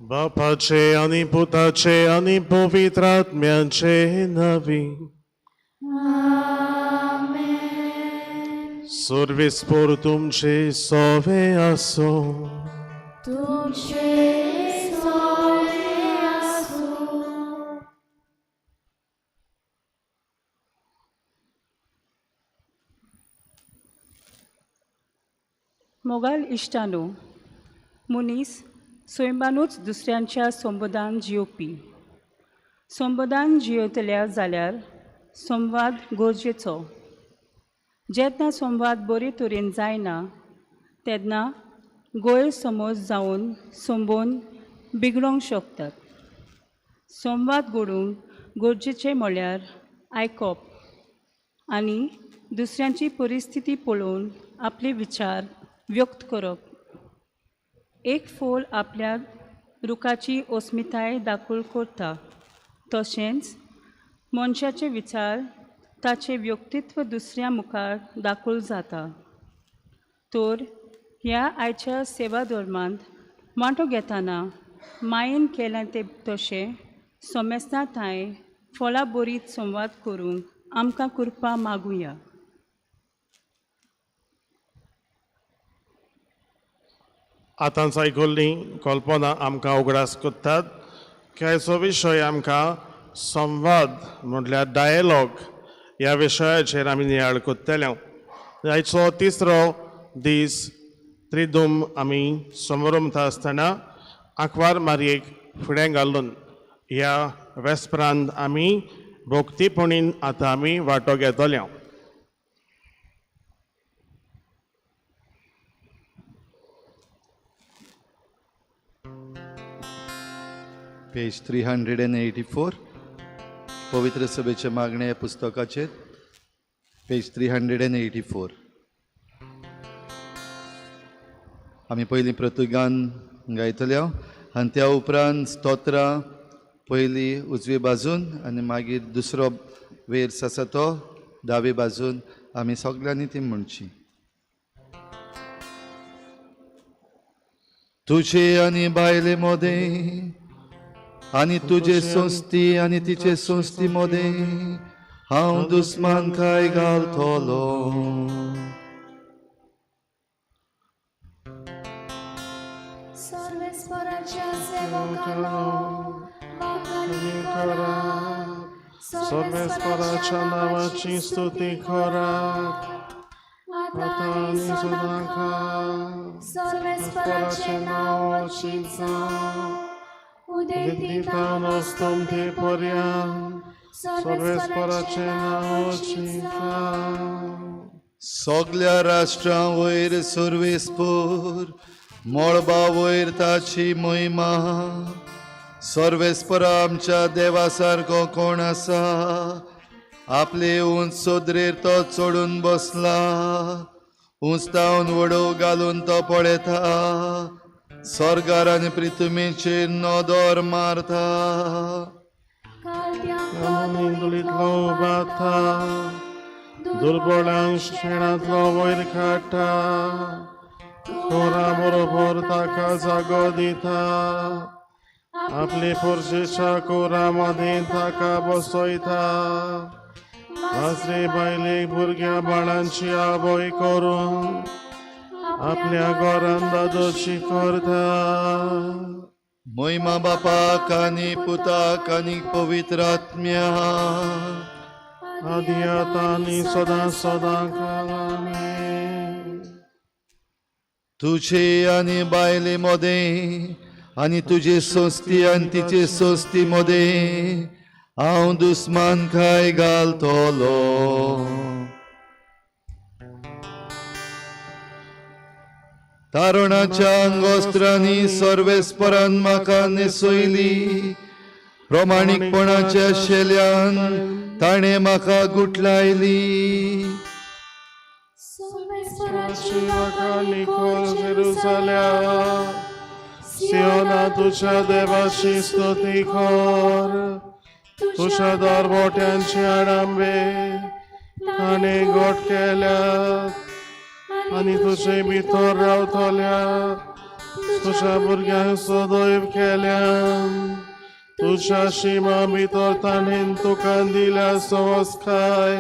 बापाचे आनी पुताचे आनी पवित्र आत्म्याचे नावी. सर्वेस्पोर तुमचे सोवे आसो. तुमचे सोवे आसूं. मोगाल इश्टानो, मनीस स्वयंबानूच दुसऱ्यांच्या संबोधान जियोवपी. संबोधान जियेतल्या जाल्यार संवाद गरजेचो. जेन्ना संवाद बरे तरेन जायना तेन्ना गैरसमज जावन संबंद बिगडोंक शकतात. संवाद घडोवंक गरजेचें म्हळ्यार आयकप आनी दुसऱ्यांची परिस्थिती पळोवन आपले विचार व्यक्त करप. एक फूल आपल्या रुखाची अस्मिताय दाखल करता, तशेंच मनशाचे विचार ताचें व्यक्तित्व दुसऱ्या मुखार दाखल जाता. तर ह्या आयच्या सेवा धर्मांत वांटो घेतना मायेन केलें तें तशें समेस्तां थांय फळां बरीत संवाद करूंक आमकां कृपा मागुया. आतांच आयकल्ली कल्पना आमकां उगडास करतात की आयचो विशय आमकां संवाद म्हटल्यार डायलॉग ह्या विशयाचेर आमी नियाळ करतले. आयचो तिसरो दीस त्रिदूम आमी समरमता आसतना आंकवार मारयेक फुडें घालून ह्या वेस्परांत आमी भक्तीपणीन आतां आमी वांटो घेतले. पेज 384, पवित्र सभेचे मागणे पुस्तकाचेर पेज 384. आमी पयलीं प्रतिगान गायतले आनी त्या उपरांत स्तोत्रां पयलीं उजवी बाजून आनी मागीर दुसरो वेर्स आसा तो दावी बाजून आमी सगळ्यांनी ती म्हणची. तुजे आनी बायले मोदें आनी तुजे संस्थी आनी तिचे संस्थी मोदें हांव दुस्मान काय घालतलो. सर्वेस्पराच्या सेवकांनो वाखाणी करात. सर्वेस्पराच्या नावाची स्तुती करात. आतां आनी सदांकाळ सर्वेस्पराचें नांव चिंचां. उदेंती उदेंती तावन अस्तंते पर्यंत सर्वेस्पराचें नांव चिंता. सगल्या राष्ट्रां वयर सर्वेस्पर, मळबा वयर ताची महिमा. सर्वेस्परा आमच्या देवा सारको कोण आसा? आपले उंच सोदरेर तो चडून बसला, उंचतावन वडोव घालून तो पळयता, स्वर्गार आनी पृथ्वीचेर नदर मारता. धुळींतलो उबारता, दुर्बळांक शेणांतलो वयर काडटा, कोरा बरोबर ताका जागो दिता, आपले पोरशेच्या कोरा मदें ताका बसयता. वासरे बायलेक भुरग्या बाळांची आवय करून आपल्या घरान दादोशी करता. महिमा बापाक आनी पुताक आनी पवित्र आत्म्याक, आदी आतां आनी सदां सदां काल. आमेन. तुजे आनी बायले मदें आनी तुजे सोस्ती आनी तिचे सोस्ती मदें हांव दुस्मान खाय घालतलो. तारुणाच्या अंगोस्त्रांनी सर्वेस्परान म्हाका न्हेसयली, प्रमाणीकपणाच्या शेल्यान ताणें म्हाका गुठलायली. सर्वेस्पराची वाखाणी कर जेरुसलेम, सियोना तुझ्या देवाची स्तुती कर. तुझ्या दारवट्यांचे आडांबे ताणें गोट केल्यात आनी तुजे भितर रावतल्या तुज्या भुरग्यांक सदैव केल्यान. तुज्या शिमा भितर ताणें तुका दिल्या संस्काय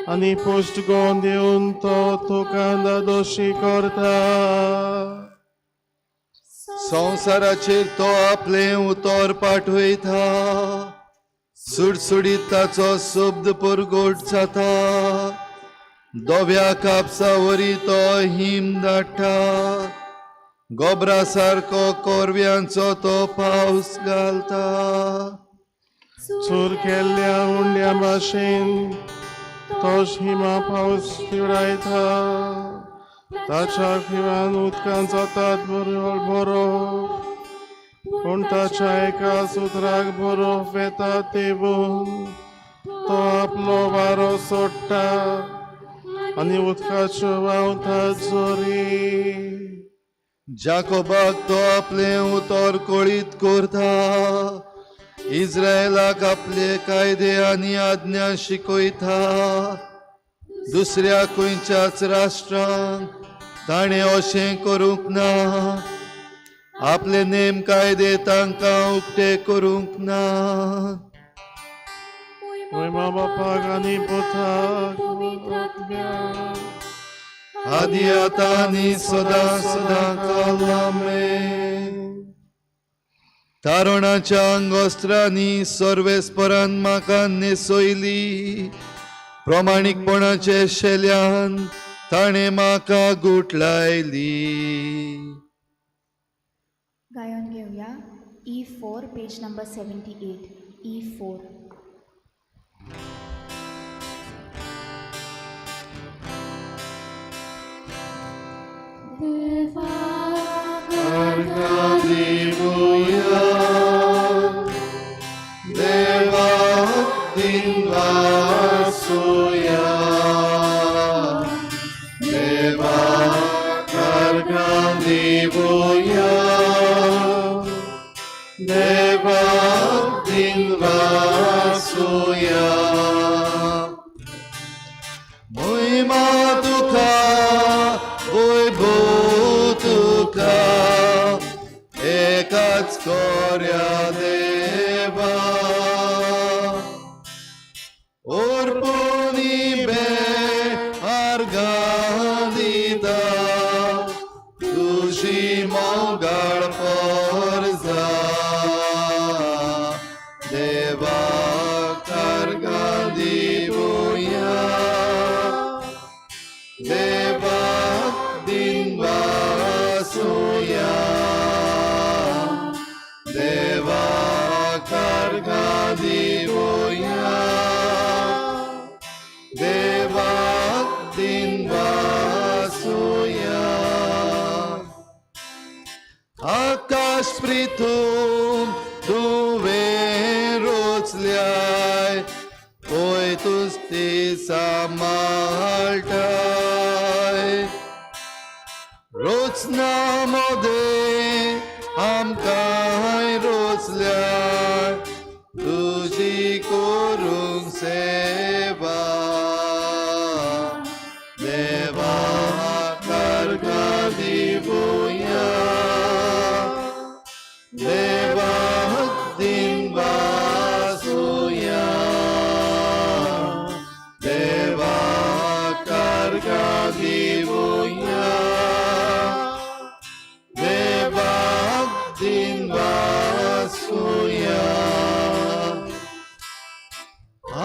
आनी पुश्ट गोवन दिवन तो तुका दादोशी करता. संवसाराचेर तो आपलें उतर पाठयता, सुडसुडीत ताचो शब्द परगट जाता. धव्या कापसा वरी तो हिम धाडटा, गोबरा सारको कोरव्यांचो तो पावस घालता. चूर केल्ल्या उंड्या भाशेन तो हिमा पावस तिवरायता. ताच्या किवान उदकांचो तात बरो, पूण ताच्या एका सुत्राक बरोफ येता तेबून तो आपलो वारो सोडटा आनी उदकाच्यो व्हांवता जोरी. जाकोबाक तो आपलें उतर कळीत करता, इस्रायलाक आपले कायदे आनी आज्ञा शिकयता. दुसऱ्या खंयच्याच राष्ट्रांक ताणें अशें करूंक ना, आपले नेम कायदे तांकां उक्ते करूंक ना. महिमा बापाक आनी पुताक पवित्र आत्म्याक, आदी आतां आनी सदां सदां काल. आमेन. तारुणाच्या अंगोस्त्रांनी सर्वेस्परान म्हाका न्हेसयली, प्रमाणीकपणाचे शेल्यान ताणें म्हाका गुठलायली. गायन घेऊया E4, page number 78, E4. देवा दिवया देवा दिनवासुया, देवा अर्घां दिवया, देवा दिनवासुया. महिमा तुका वैभव तुका एकाच कोऱ्या देवा, अर्पुनी बे अर्घां दिता तुजी मोगाळ पोरजा, देवा अर्घां दिवया, देवा दिनवासुया, देवा अर्घां दिवया. तुस्ती सांबाळटाय. रोचना मोदें आमकांय रोचल्यार तुजी करूंक सेवा. देवा करका दिवया, देवा दिन वासुया, देवा करका दिवया, देवा दिन वासुया.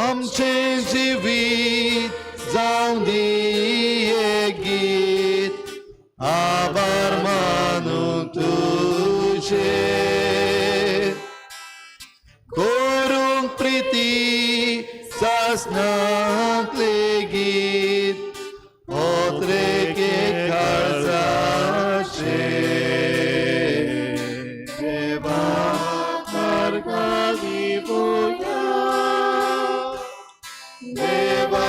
आमचें जिवीत जावं दी एक गीत आभार मानूंक तुजें, करूंक प्रिती सासनाक लेगीत ओत्रेके काळजाचें. देवा करका दिवया, देवा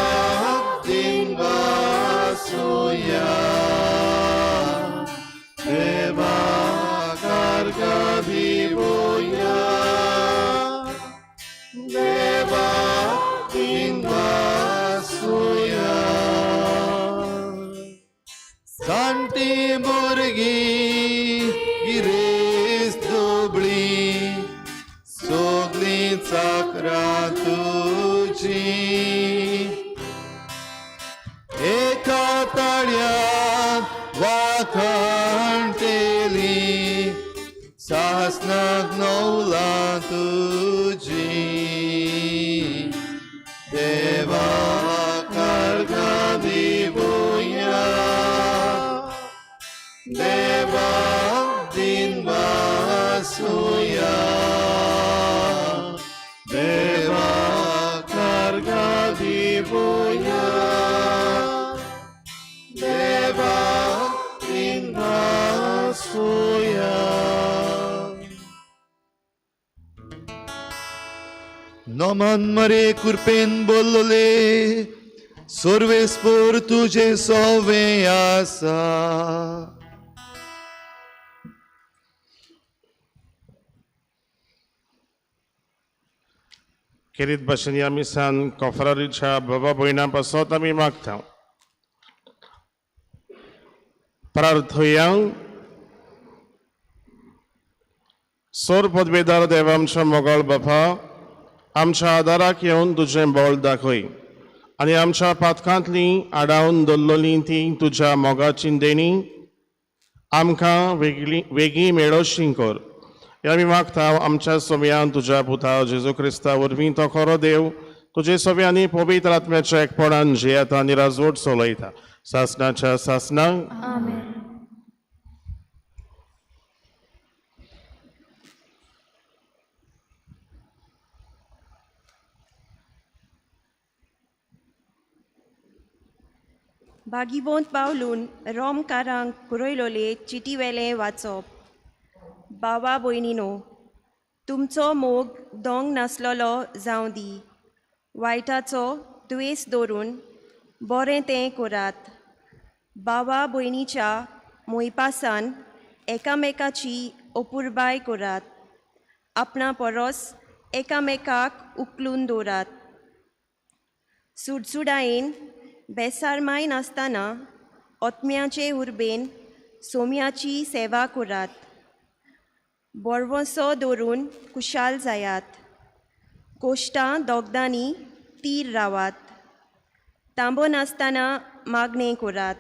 दिन वासुया, देवा करका दिवया, देवा दिन वासुया. जाणटी भुरगीं गिरेस्त दुबळीं सगळीं चाकरां तुजीं, एका ताळ्यांत वाखाणटेली सासनाक नवलां तुजीं. देवा करका दिवया, देवा दिन वासुया, देवा करका दिवया, देवा दिन वासुया. नमन मरे कृपेन बोलले, सर्वेस्पर तुझे सोवे आसा. खेरीत भाशेन ह्या मिसान कोफरारीच्या बाबा भयणा पासत आमी मागता. प्रार्थया. सोर पदवेदार देव आमच्या मोगाळ बापा, आमच्या आदाराक येवन तुजें बळ दाखय आनी आमच्या पातकांतलीं आडावन दवरलेलीं तीं तुज्या मोगाची देणी आमकां वेगळी वेगीं मेळोशी कर. हे आमी मागता आमच्या सोम्यान तुज्या पुता जेजू क्रिस्ता वरवीं, तो खरो देव, तुजे सोम्यांनी पवित्र आत्म्याच्या एकपणान जियेता आनी राजवट चलयता सासनाच्या सासनाक. आमेन. भागीवंत पावलून रोमकारांक बरयलोले चिटीवेलें वाचप. बाबा भयणीनो, तुमचो मोग दोंग नासलेलो जावं दी. वायटाचो द्वेस दवरून बरें तें करात. बाबा भयणीच्या मोयपासान एकामेकाची अपुरबाय करात. आपणा परस एकामेकाक उखलून दवरात. सुडसुडायेन बेसारमाय नासतना ओतम्याचे उर्बेन सोम्याची सेवा करात. बोरवसो दवरून खुशाल जायात. कोश्टां दोगदांनी तीर रावात. तांबो नासतना मागणें करात.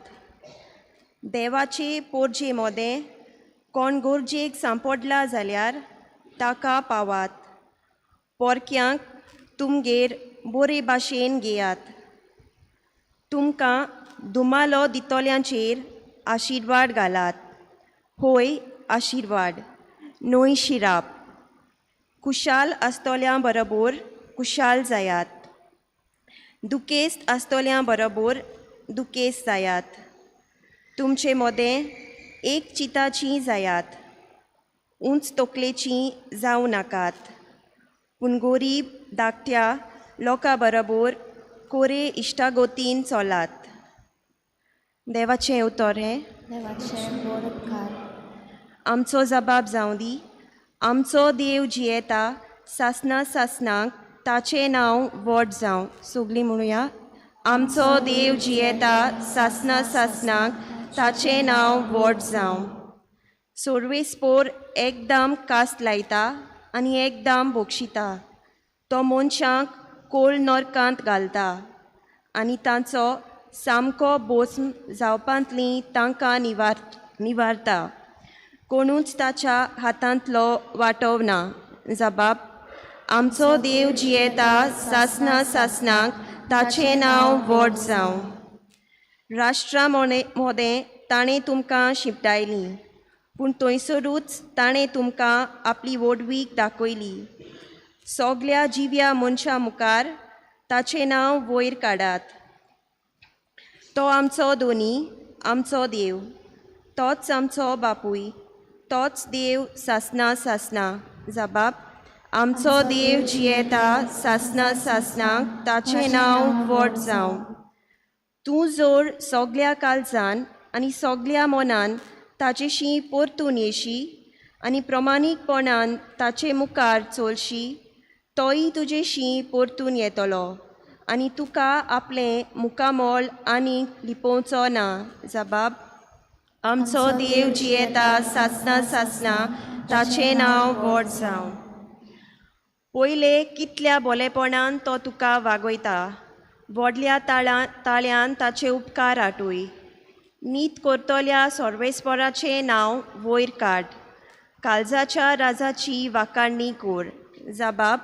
देवाचे पोरजे मोदें कोण गरजेक सांपडला जाल्यार ताका पावात. पोरक्यांक तुमगेर बरे भाशेन घेयात. तुमकां धुमालो दितल्यांचेर आशिर्वाद घालात. होय आशिर्वाद न्हय शिराप. खुशाल आसतल्या बरोबर खुशाल जायात. दुखेस्त आसतल्या बरोबर दुखेस्त जायात. तुमचे मोदें एक चिताची जायात. उंच तकलेची जावं नाकात, पूण गोरीब धाकट्या लोकां बरोबर कोरे इश्टागोतीन चलात. देवाचें उतर हें. देवाचे व्हड उपकार. आमचो जबाब जावं दी. आमचो देव जियेता सासना सासनाक, ताचें नांव व्हड जावं. सगलीं म्हणुया, आमचो देव जियेता सासना सासनाक, ताचें नांव व्हड जावं. सोर्वेस्पोर एकदम कास्त लायता आनी एकदम बक्षिता. तो मनशांक कोल नरकांत घालता आनी तांचो सामको बोस्म जावपांतली तांकां निवारता. कोणूच ताच्या हातांतलो वाटोव ना. जबाब, आमचो देव जियेता सासना सासनाक, ताचें नांव व्हड जावं. राष्ट्रा मोदें ताणें तुमकां शिंपडायलीं, पूण थंयसरूच ताणें तुमकां आपली व्हडवीक दाखयली. सगल्या जिव्या मनशां मुखार ताचें नांव वयर काडात. तो आमचो दोनी, आमचो देव, तोच आमचो बापूय, तोच देव सासना सासना. जबाब, आमचो देव जियेता सासना सासनाक, ताचें नांव व्हड जावं. तूं जोर सगल्या काळजान आनी सगल्या मनान ताचेशी परतून येशी आनी प्रमाणीकपणान ताचे मुखार चलशी, तोय तुजेशी परतून येतलो आनी तुका आपलें मुखामोल आनीक लिपोवचो ना. जबाब, आमचो देव जियेता सासना सासना, ताचें नांव व्हड जावं. पयले कितल्या बोलेपणान तो तुका वागयता, व्हडल्या ताळ्यान ताचे उपकार आटूय. नीत करतल्या सर्वेस्पराचें नांव वयर काड, काळजाच्या राजाची वाखाणणी कर. जबाब,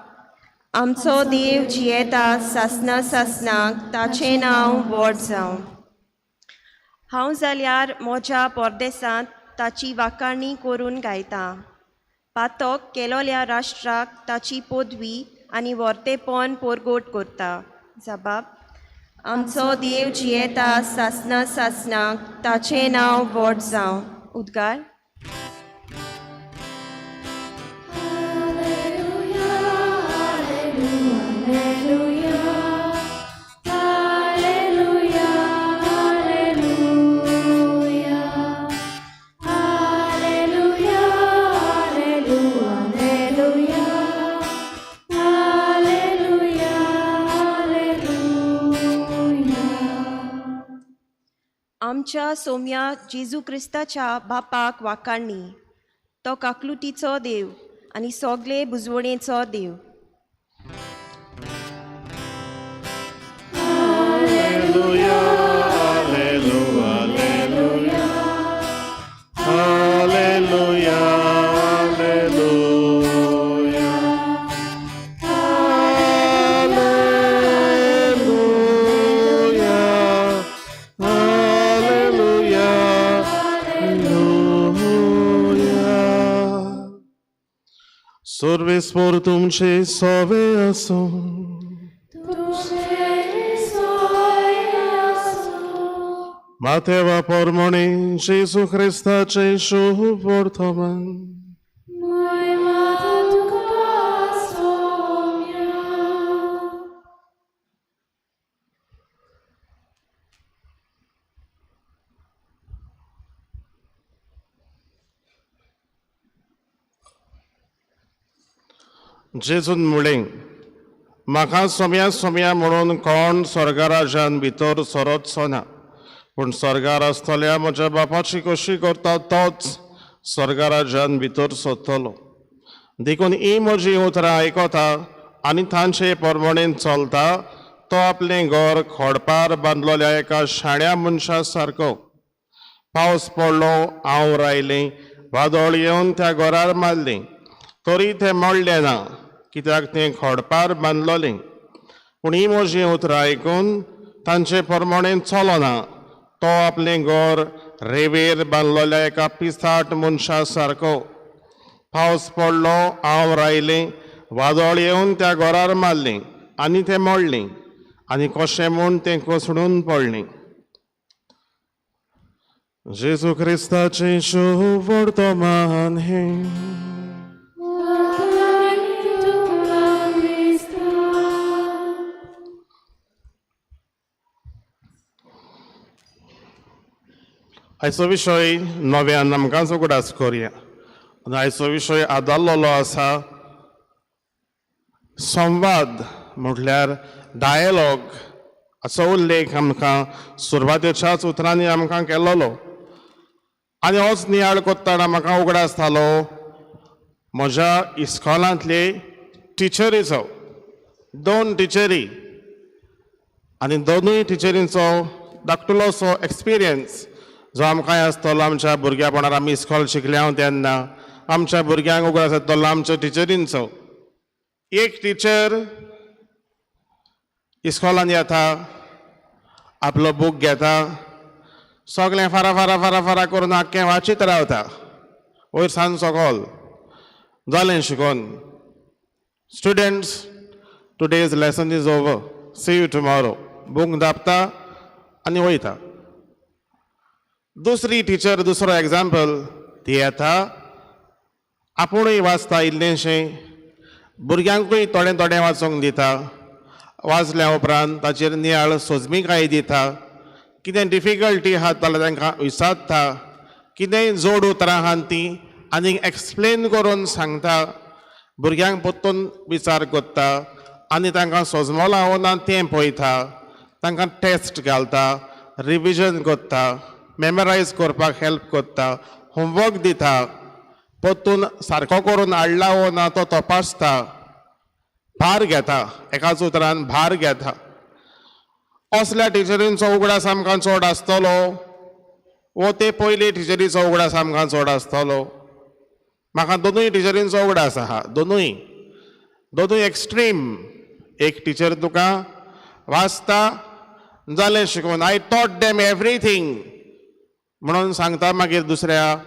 आमचो देव जियेता सासना सासनाक, ताचें नांव व्हड जावं. हांव जाल्यार म्हज्या परदेसांत ताची वाखाणणी करून गायतां. पातक केलोल्या राष्ट्राक ताची पदवी आनी वर्तेपण परगट करता. जबाब, आमचो देव जियेता सासना सासनाक, ताचें नांव व्हड जावं. उद्गार. आमच्या सोम्या जेजू क्रिस्ताच्या बापाक वाखाणणी. तो काकलुटीचो देव आनी सगळे बुजवणेचो देव. Alleluia, alleluia, alleluia, alleluia, alleluia, alleluia, alleluia. सर्वेस्पर तुमचे सवे आसूं. मातेवा परमणे जेजू ख्रिस्ताचे शुभ वर्तमान. जेजून म्हणलें, म्हाका सोम्या सोम्या म्हणून कोण स्वर्गराजान भितर सरचो ना, पूण स्वर्गार आसतल्या म्हज्या बापाची कशी करता तोच स्वर्गराजान भितर सरतलो. देखून ही म्हजी उतरां आयकता आनी तांचे प्रमाणेन चलता तो आपलें घर खोडपार बांदलोल्या एका शाण्या मनशा सारको. पावस पडलो, आंवर आयलें, वादळ येवन त्या घरार मारलें, तरी तें मोडलें ना, कित्याक तें खोडपार बांदलोलें. पूण ही म्हजी उतरां आयकून तांचे प्रमाणेन चलना तो आपलें घर रेवेर बांदलोल्या एका पिसाट मनशा सारको. पावस पडलो, आंवर आयलें, वादळ येवन त्या घरार मारलें आनी तें मोडलें आनी कशें म्हूण तें कोसळून पडलें. जेजू क्रिस्ताचें शुभ वर्तमान हें. आयचो विशय नव्यान आमकां उगडास करुया आनी आयचो विशय आदारलेलो आसा संवाद म्हटल्यार डायलॉग हाचो उल्लेख आमकां सुरवातेच्याच उतरांनी आमकां केल्लो. आनी होच नियाळ करतना म्हाका उगडास जालो म्हज्या इस्कॉलांतले टिचरीचो. दोन टिचरी आनी दोनूय टिचरींचो धाकटुलोसो एक्सपिरियन्स जो आमकां आसतलो आमच्या भुरग्यापणार आमी इस्कॉल शिकल्या तेन्ना आमच्या भुरग्यांक उगडास येतलो आमच्या टिचरींचो. एक टिचर इस्कॉलान येता, आपलो बूक घेता, सगळें फारा फारा फारा फारा करून आख्खें वाचीत रावता वयर सान सकल. जालें शिकोन, "Students, today's lesson is over, see you tomorrow." Book दाबता आनी वयता. दुसरी टिचर, दुसरो एग्जाम्पल, ती येता, आपुणूय वाचता इल्लेंशें, भुरग्यांकूय थोडें थोडें वाचूंक दिता. वाचल्या उपरांत ताचेर नियाळ सोजमिकाय दिता. कितें डिफिकल्टी आहात जाल्यार तांकां विचारता. कितेंय जोड उतरां आहात तीं आनीक एक्सप्लेन करून सांगता. भुरग्यांक परतून विचार करता आनी तांकां सोजमलां वो ना तें पळयता. तांकां टेस्ट घालता, रिविजन करता, मेमरायज करपाक हेल्प करता, होमवर्क दिता, परतून सारको करून हाडला वो ना तो तपासता, भार घेता. एकाच उतरान भार घेता. असल्या टिचरींचो उगडास आमकां चड आसतलो वो ते पयली टिचरीचो उगडास आमकां चड आसतलो? म्हाका दोनूय टिचरींचो उगडास आहा. दोनूय दोनूय एक्स्ट्रीम. एक टिचर तुका वाचता, जालें शिकून, "I taught them everything" म्हणून सांगता. मागीर दुसऱ्या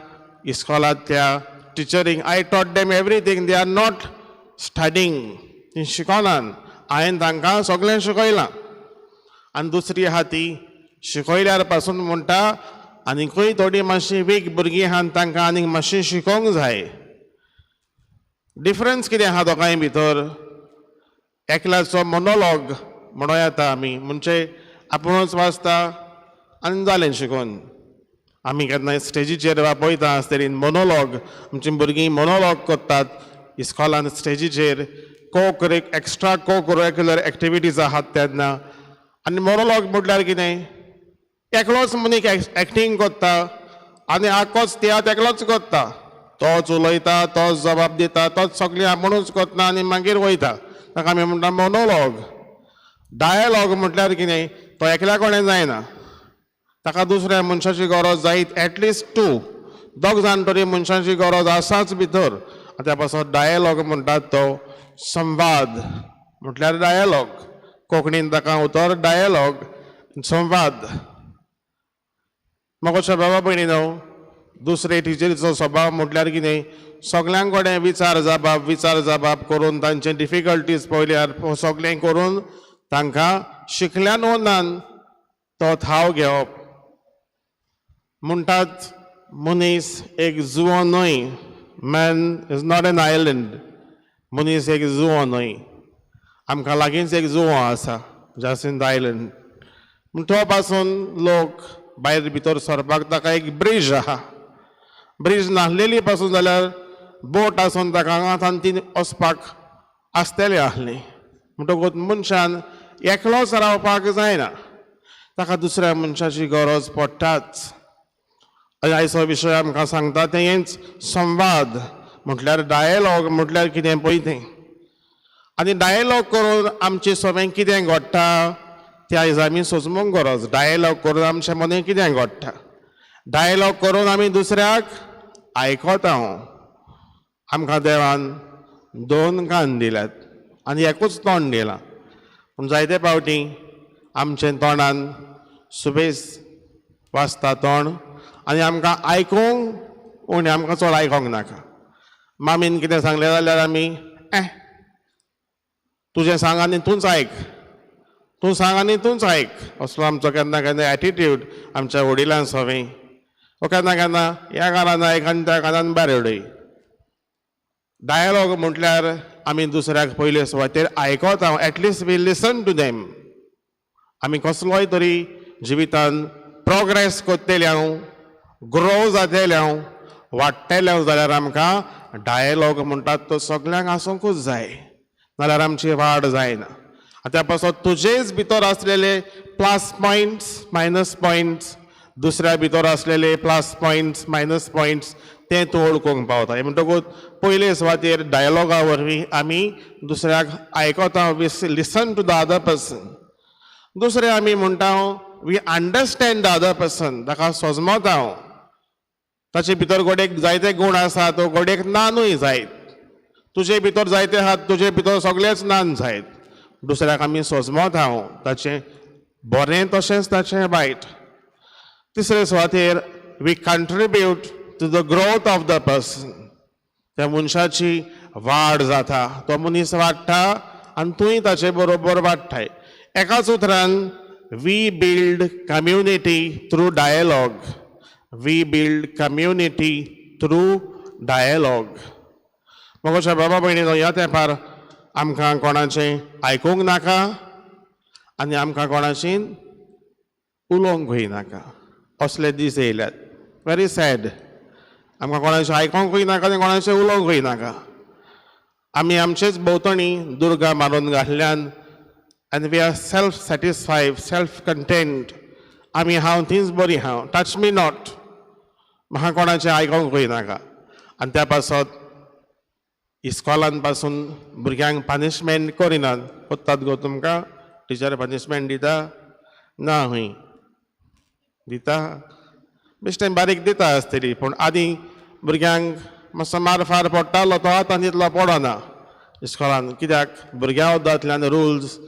इस्कॉलांतल्या टिचरींक, "I taught them everything, they are not studying." ती शिकोनान, हांवें तांकां सगळें शिकयलां. आनी दुसरी आहा ती शिकयल्यार पासून म्हणटा, आनीकूय थोडीं मातशीं वीक भुरगीं आहा, तांकां आनीक मातशीं शिकोवंक जाय. डिफरन्स कितें आहा दोगांय भितर? एकल्याचो मोनोलॉग म्हणूं येता आमी, म्हणजे आपुणूच वाचता आनी जालें शिकून. आमी केन्नाय स्टेजीचेर वा पळयता आसतली मोनोलॉग, आमचीं भुरगीं मोनोलॉग करतात इस्कॉलान स्टेजीचेर, co extra co curricular activities आहात तेन्ना. आनी मोनोलॉग म्हटल्यार कितें? एकलोच मनीस एक्टींग करता आनी आख्खोच तियात्र एकलोच करता. तोच उलयता, तोच जबाब दिता, तोच सगळें आपुणूच करता आनी मागीर वयता. ताका आमी म्हणटा मोनोलॉग. डायलॉग म्हटल्यार कितें? तो एकल्या कोणें जायना, ताका दुसऱ्या मनशाची गरज जायत. एटलिस्ट टू, दोग जाण तरी मनशाची गरज आसाच भितर. आनी त्या पासत डायलॉग म्हणटात तो संवाद म्हटल्यार डायलॉग. कोंकणीन ताका उतर डायलॉग, संवाद. मोगाच्या बाबा भयणीनो, दुसरे टिचरीचो स्वभाव म्हटल्यार कितें? सगळ्यां कडेन विचार जाबाब, विचार जाबाब करून तांचे डिफिकल्टीज पळयल्यार सगळें करून तांकां शिकल्यान वनान तो थाव घेवप. म्हणटात मनीस एक जुवो न्हय. Man is not an island. मनीस एक जुवो न्हय. आमकां लागींच एक जुवो आसा, जासिंत आयलंड. पूण तो पासून लोक भायर भितर सरपाक ताका एक ब्रीज आहा. ब्रीज नासलेली पासून जाल्यार बोट आसून ताका हांगा ती वचपाक आसतली आसली. म्हणटकूच मनशान एकलोच रावपाक जायना, ताका दुसऱ्या मनशाची गरज पडटाच. आनी आयचो विशय आमकां सांगता तेंच, संवाद म्हटल्यार डायलॉग म्हटल्यार कितें पळय तें. आनी डायलॉग करून आमचे सगळें कितें घडटा तें आयज आमी सोजमूंक गरज. डायलॉग करून आमच्या मदें कितें घडटा? डायलॉग करून आमी दुसऱ्याक आयकता. आमकां देवान दोन कान दिल्यात आनी एकूच तोंड दिलां. पूण जायते फावटी आमचें तोंडान सुबेज वाचता तोंड आनी आमकां आयकूंक उणें. आमकां चड आयकोंक नाका. मामीन कितें सांगलें जाल्यार आमी, "ए, तुजें सांग आनी तूंच आयक, तूं सांग आनी तूंच आयक," असलो आमचो केन्ना केन्ना एटिट्यूड आमच्या वडिलां सवें. वो केन्ना केन्ना ह्या कानान आयक आनी त्या कानान भायर उडय. डायलॉग म्हटल्यार आमी दुसऱ्याक पयले सुवातेर आयकता. At least we listen to them. आमी कसलोय तरी जिवितान प्रोग्रेस करतले हांव. ग्रो जातेले हांव, वाडटेले जाल्यार आमकां डायलॉग म्हणटात तो सगल्यांक आसूंकूच जाय, नाल्यार आमची वाड जायना. आनी त्या पासत तुजेच भितर आसलेले प्लस पॉयंट्स, मायनस पॉयंट्स, दुसऱ्या भितर आसलेले प्लस पॉयंट्स, मायनस पॉयंट्स ते तूं वळखूंक पावता. म्हणटकूच पयले सुवातेर डायलॉगा वरवीं आमी दुसऱ्याक आयकता, we listen to the other person. दुसरें आमी म्हणटा, we understand the other person, ताका सोजमता. ताचे भितर गोडेक जायते गूण आसा, तो गोडेक ना न्हय जायत. तुजे भितर जायते आहात, तुजे भितर सगळेच नान जायत. दुसऱ्याक आमी सोजमत हांव, ताचें बरें तशेंच ताचें वायट. तिसरे सुवातेर we contribute to the growth of the person. त्या मनशाची वाड जाता, तो मनीस वाडटा आनी तूंय ताचे बरोबर वाडटाय. एकाच उतरान we build community through dialogue, we build community through dialogue. मोगाच्या बाबा भयणीनो, ह्या तेंपार आमकां कोणाचें आयकूंक नाका आनी आमकां कोणाची उलोवंकूय नाका, असले दीस येयल्यात. Very sad. आमकां कोणाचें आयकोंकूय नाका आनी कोणाचें उलोवंकूय नाका. आमी आमचेच भोंवतणी दुर्गा मारून घातल्यान आनी we are self satisfied, self content. आमी हांव तींच बरी हांव, touch me not, म्हाका कोणाचें आयकोंकूय नाका. आनी त्या पासत इस्कॉलान पासून भुरग्यांक पनिशमेंट करिनात. कोत्तात गो तुमकां टिचर पनिशमेंट दिता ना? खंय दिता? बेश्टें बारीक दिता आसतली, पूण आदीं भुरग्यांक मातसो मार फार पडटालो, तो आतां तितलो पडना इस्कॉलान. कित्याक भुरग्यां वद्दांतल्यान रुल्स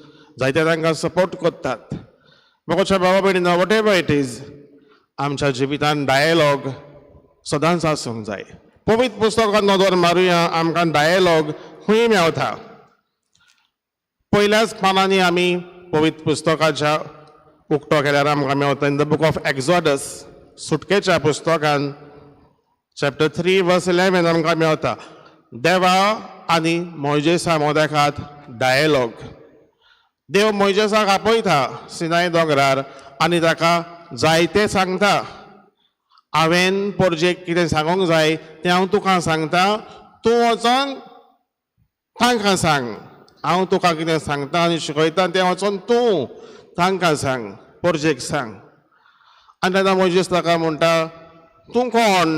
जायते तांकां सपोर्ट करतात. मोगाच्या बाबा भयणीनो, what ever it is, आमच्या जिवितान डायलॉग सदांच आसूंक जाय. पवित्र पुस्तकान नदर मारुया, आमकां डायलॉग खंय मेवता. पयल्याच पानांनी आमी पवित्र पुस्तकाच्या उक्तो केल्यार आमकां मेवता in the book of Exodus, सुटकेच्या पुस्तकान चॅप्टर 3 वर्स 11 आमकां मेवता देवा आनी मोयजेसा मोदेकात डायलॉग. देव मोयजेसाक आपयता सिनाय दोंगरार आनी ताका जायते सांगता, हांवें पोरजेक कितें सांगूंक जाय तें हांव तुका सांगता, तूं वचोन तांकां सांग. हांव तुका कितें सांगता आनी शिकयता तें वचोन तूं तांकां सांग, पोरजेक सांग. आनी तेन्ना मोयजेस ताका म्हणटा, तूं कोण?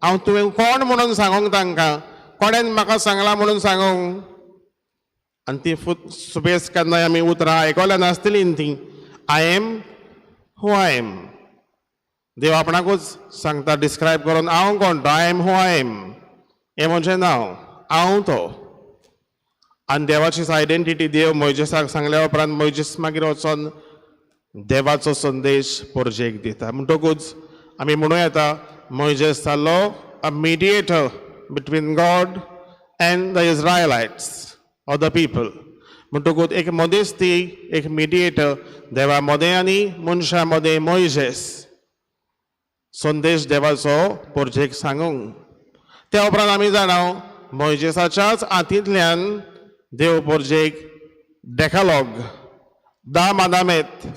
हांव तुवें कोण म्हणून सांगूंक तांकां? कोणेन म्हाका सांगलां म्हणून सांगूंक? आनी ती फुत सुबेज केन्नाय आमी उतरां आयकल्या नासतलीं ती, I am who I am. देव आपणाकूच सांगता डिस्क्रायब करून, हांव कोण तो, I am who I am, हें म्हजें नांव, हांव तो. आनी देवाची आयडेंटिटी देव मोयजेसाक सांगल्या उपरांत मोयजेस मागीर वचोन देवाचो संदेश पोरजेक दिता. म्हणटकूच आमी म्हणूं येता, मोयजेस जालो a mediator between God and the Israelites or the people. म्हणटकूच एक मध्यस्थी, एक मिडिएटर, देवा मदें आनी मनशां मदें मोयजेस, संदेश देवाचो पोरजेक सांगूंक. त्या उपरांत आमी जाणा, मोयजेसाच्याच हातींतल्यान देव पोरजेक डेकालॉग, दा मादामेत,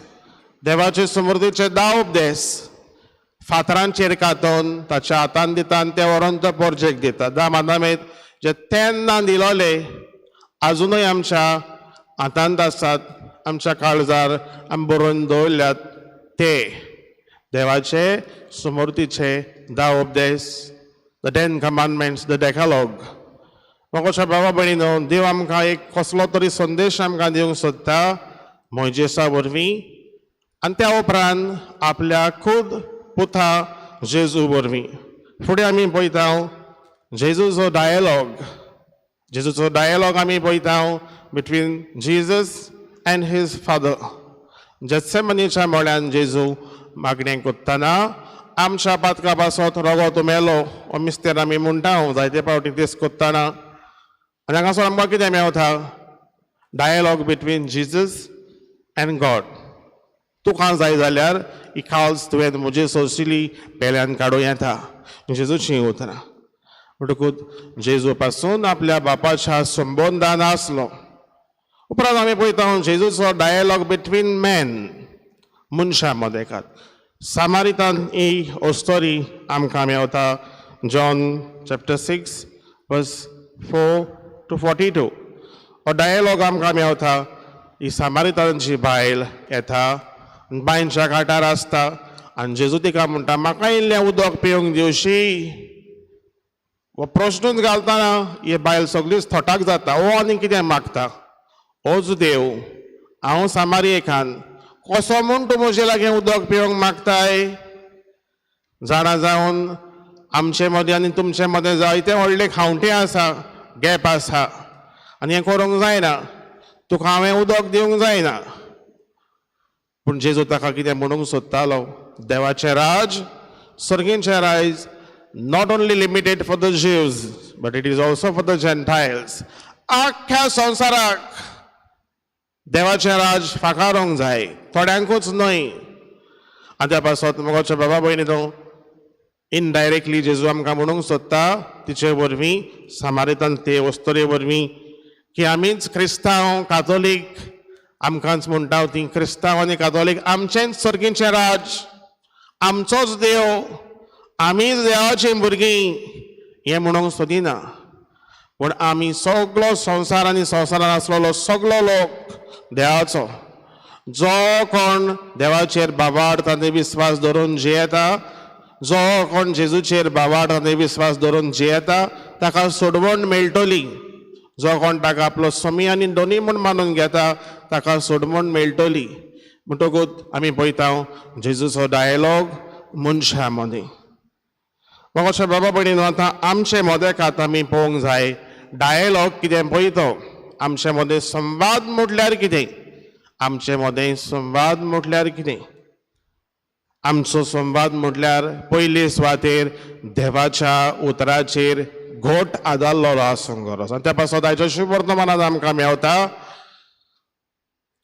देवाचे समृद्धीचे दा उपदेश फातरांचेर कातोन ताच्या हातान दिता आनी ते व्हरोन तो पोरजेक दिता. दा मादामेत जे तेन्ना दिलोले आजुनूय आमच्या हातांत आसात, आमच्या काळजार आमी बरोवन दवरल्यात ते देवाचे समृद्धीचे दा उपदेश, the Ten Commandments, the Decalogue. मोगाच्या बाबा भयणीनो, देव आमकां एक कसलो तरी संदेश आमकां दिवंक सोदता मोयजेसा वरवीं आनी त्या उपरांत आपल्या खूद पुता जेजू वरवीं. फुडें आमी पळयता जेजूचो डायलॉग. जेजूचो डायलॉग आमी पळयता between Jesus and his Father. जेत्सेमनीच्या मळ्यान जेजू मागणें करतना, आमच्या पातका पासत रगत मेलो हो मिस्तेर आमी म्हणटा जायते फावटी तेच करतना. आनी हांगासर आमकां कितें मेवता? Dialogue between Jesus and God. तुका जाय जाल्यार ही खावज तुवें म्हजे सोंशिल्ली पेल्यान काडूं येता, जेजूचीं उतरां. म्हणटकूच जेजू पासून आपल्या बापाच्या संबंदान आसलो. उपरांत आमी पळयता जेजूचो डायलॉग बिटवीन मॅन, मनशां मदेकात. सामारितान ही ओस्तोरी आमकां मेवता John chapter 6 verse 4 to 42. हो डायलॉग आमकां मेवता. ही सामारितांची बायल येता, बांयच्या घाटार आसता आनी जेजू तिका म्हणटा, म्हाका इल्लें उदक पिवंक दिवशी? हो प्रश्नूच घालतना ही बायल सगळीच थटाक जाता. हो आनी कितें मागता? होच देव, हांव सामारियेकान, कसो म्हूण तूं म्हजे लागीं उदक पिवंक मागताय? जाणा जावन आमचे मदें आनी तुमचे मदें जायते व्हडले खावंटे आसा, गॅप आसा आनी हें करूंक जायना. तुका हांवें उदक दिवंक जायना. पूण जेजू ताका कितें म्हणूंक सोदतालो? देवाचें राज, सर्गींचें राज not only limited for the Jews, but it is also for the Gentiles. आख्ख्या संवसाराक देवाचें राज फाकारूंक जाय, थोड्यांकूच न्हय. आनी त्या पासत, मोगाच्या बाबा भयणी, तो इनडायरेक्टली जेजू आमकां म्हणूंक सोदता तिचे वरवीं, सामारितान ते वस्तुरे वरवीं, की आमीच क्रिस्तांव कातोलीक, आमकांच म्हणटा ती क्रिस्तांव आनी कातोलीक, आमचेंच सर्गीचें राज, आमचोच देव, आमीच देवाचीं भुरगीं हें म्हणूंक सोदिना. पूण आमी सगलो संवसार आनी संवसारान आसलेलो सगलो लोक देवाचो. जो कोण देवाचेर बाबाड तांचे विस्वास धरून जियेता, जो कोण जेजूचेर बाबाड तांचे विस्वास धरून जियेता, ताका सोडवण मेळटली. जो कोण ताका आपलो स्वामी आनी दोनी म्हूण मानून घेता, ताका सोडवण मेळटली. म्हणटकूच आमी पळयता जेजूचो डायलॉग मनशां मदीं. म्हाका बाबा भयणीनो, आतां आमचे मदेकात आमी पळोवंक जाय डायलॉग कितें पळयतो. आमचे मदें संवाद म्हटल्यार कितें? आमचे मदें संवाद म्हटल्यार कितें? आमचो संवाद म्हटल्यार पयले सुवातेर देवाच्या उतराचेर घोट आदारलेलो आसूंक गरज. आनी त्या पासत आयच्या शुभवर्तमानात आमकां मेवता,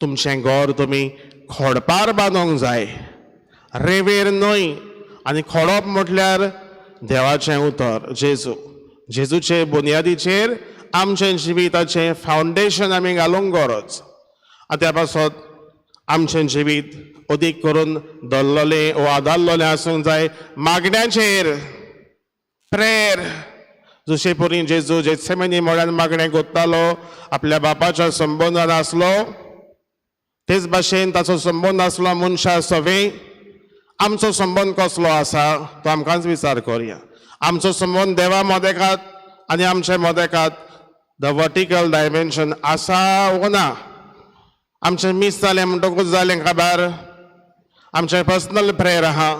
तुमचें घर तुमी खोडपार बांदूंक जाय, रेवेर न्हय. आनी खोडप म्हटल्यार देवाचें उतर, जेजू. जेजूचे बुन्यादीचेर आमचें जिविताचें फावंडेशन आमी घालूंक गरज. आनी त्या पासत आमचें जिवीत अदीक करून दल्ललें वो आदारलेलें आसूंक जाय मागण्याचेर, प्रेयर. जशे परी जेजू जेत्सेमनी मळ्यान मागणें कोत्तालो, आपल्या बापाच्या संबंदान आसलो, तेच भाशेन ताचो संबंद आसलो मनशा सवें. आमचो संबंद कसलो आसा तो आमकांच विचार करया. आमचो संबंद देवा मदेकात आनी आमचे मदेकात the vertical dimension आसा वो ना? आमचें मीस जालें म्हणटकूच जालें काबार? आमचें पर्सनल प्रेयर आहा,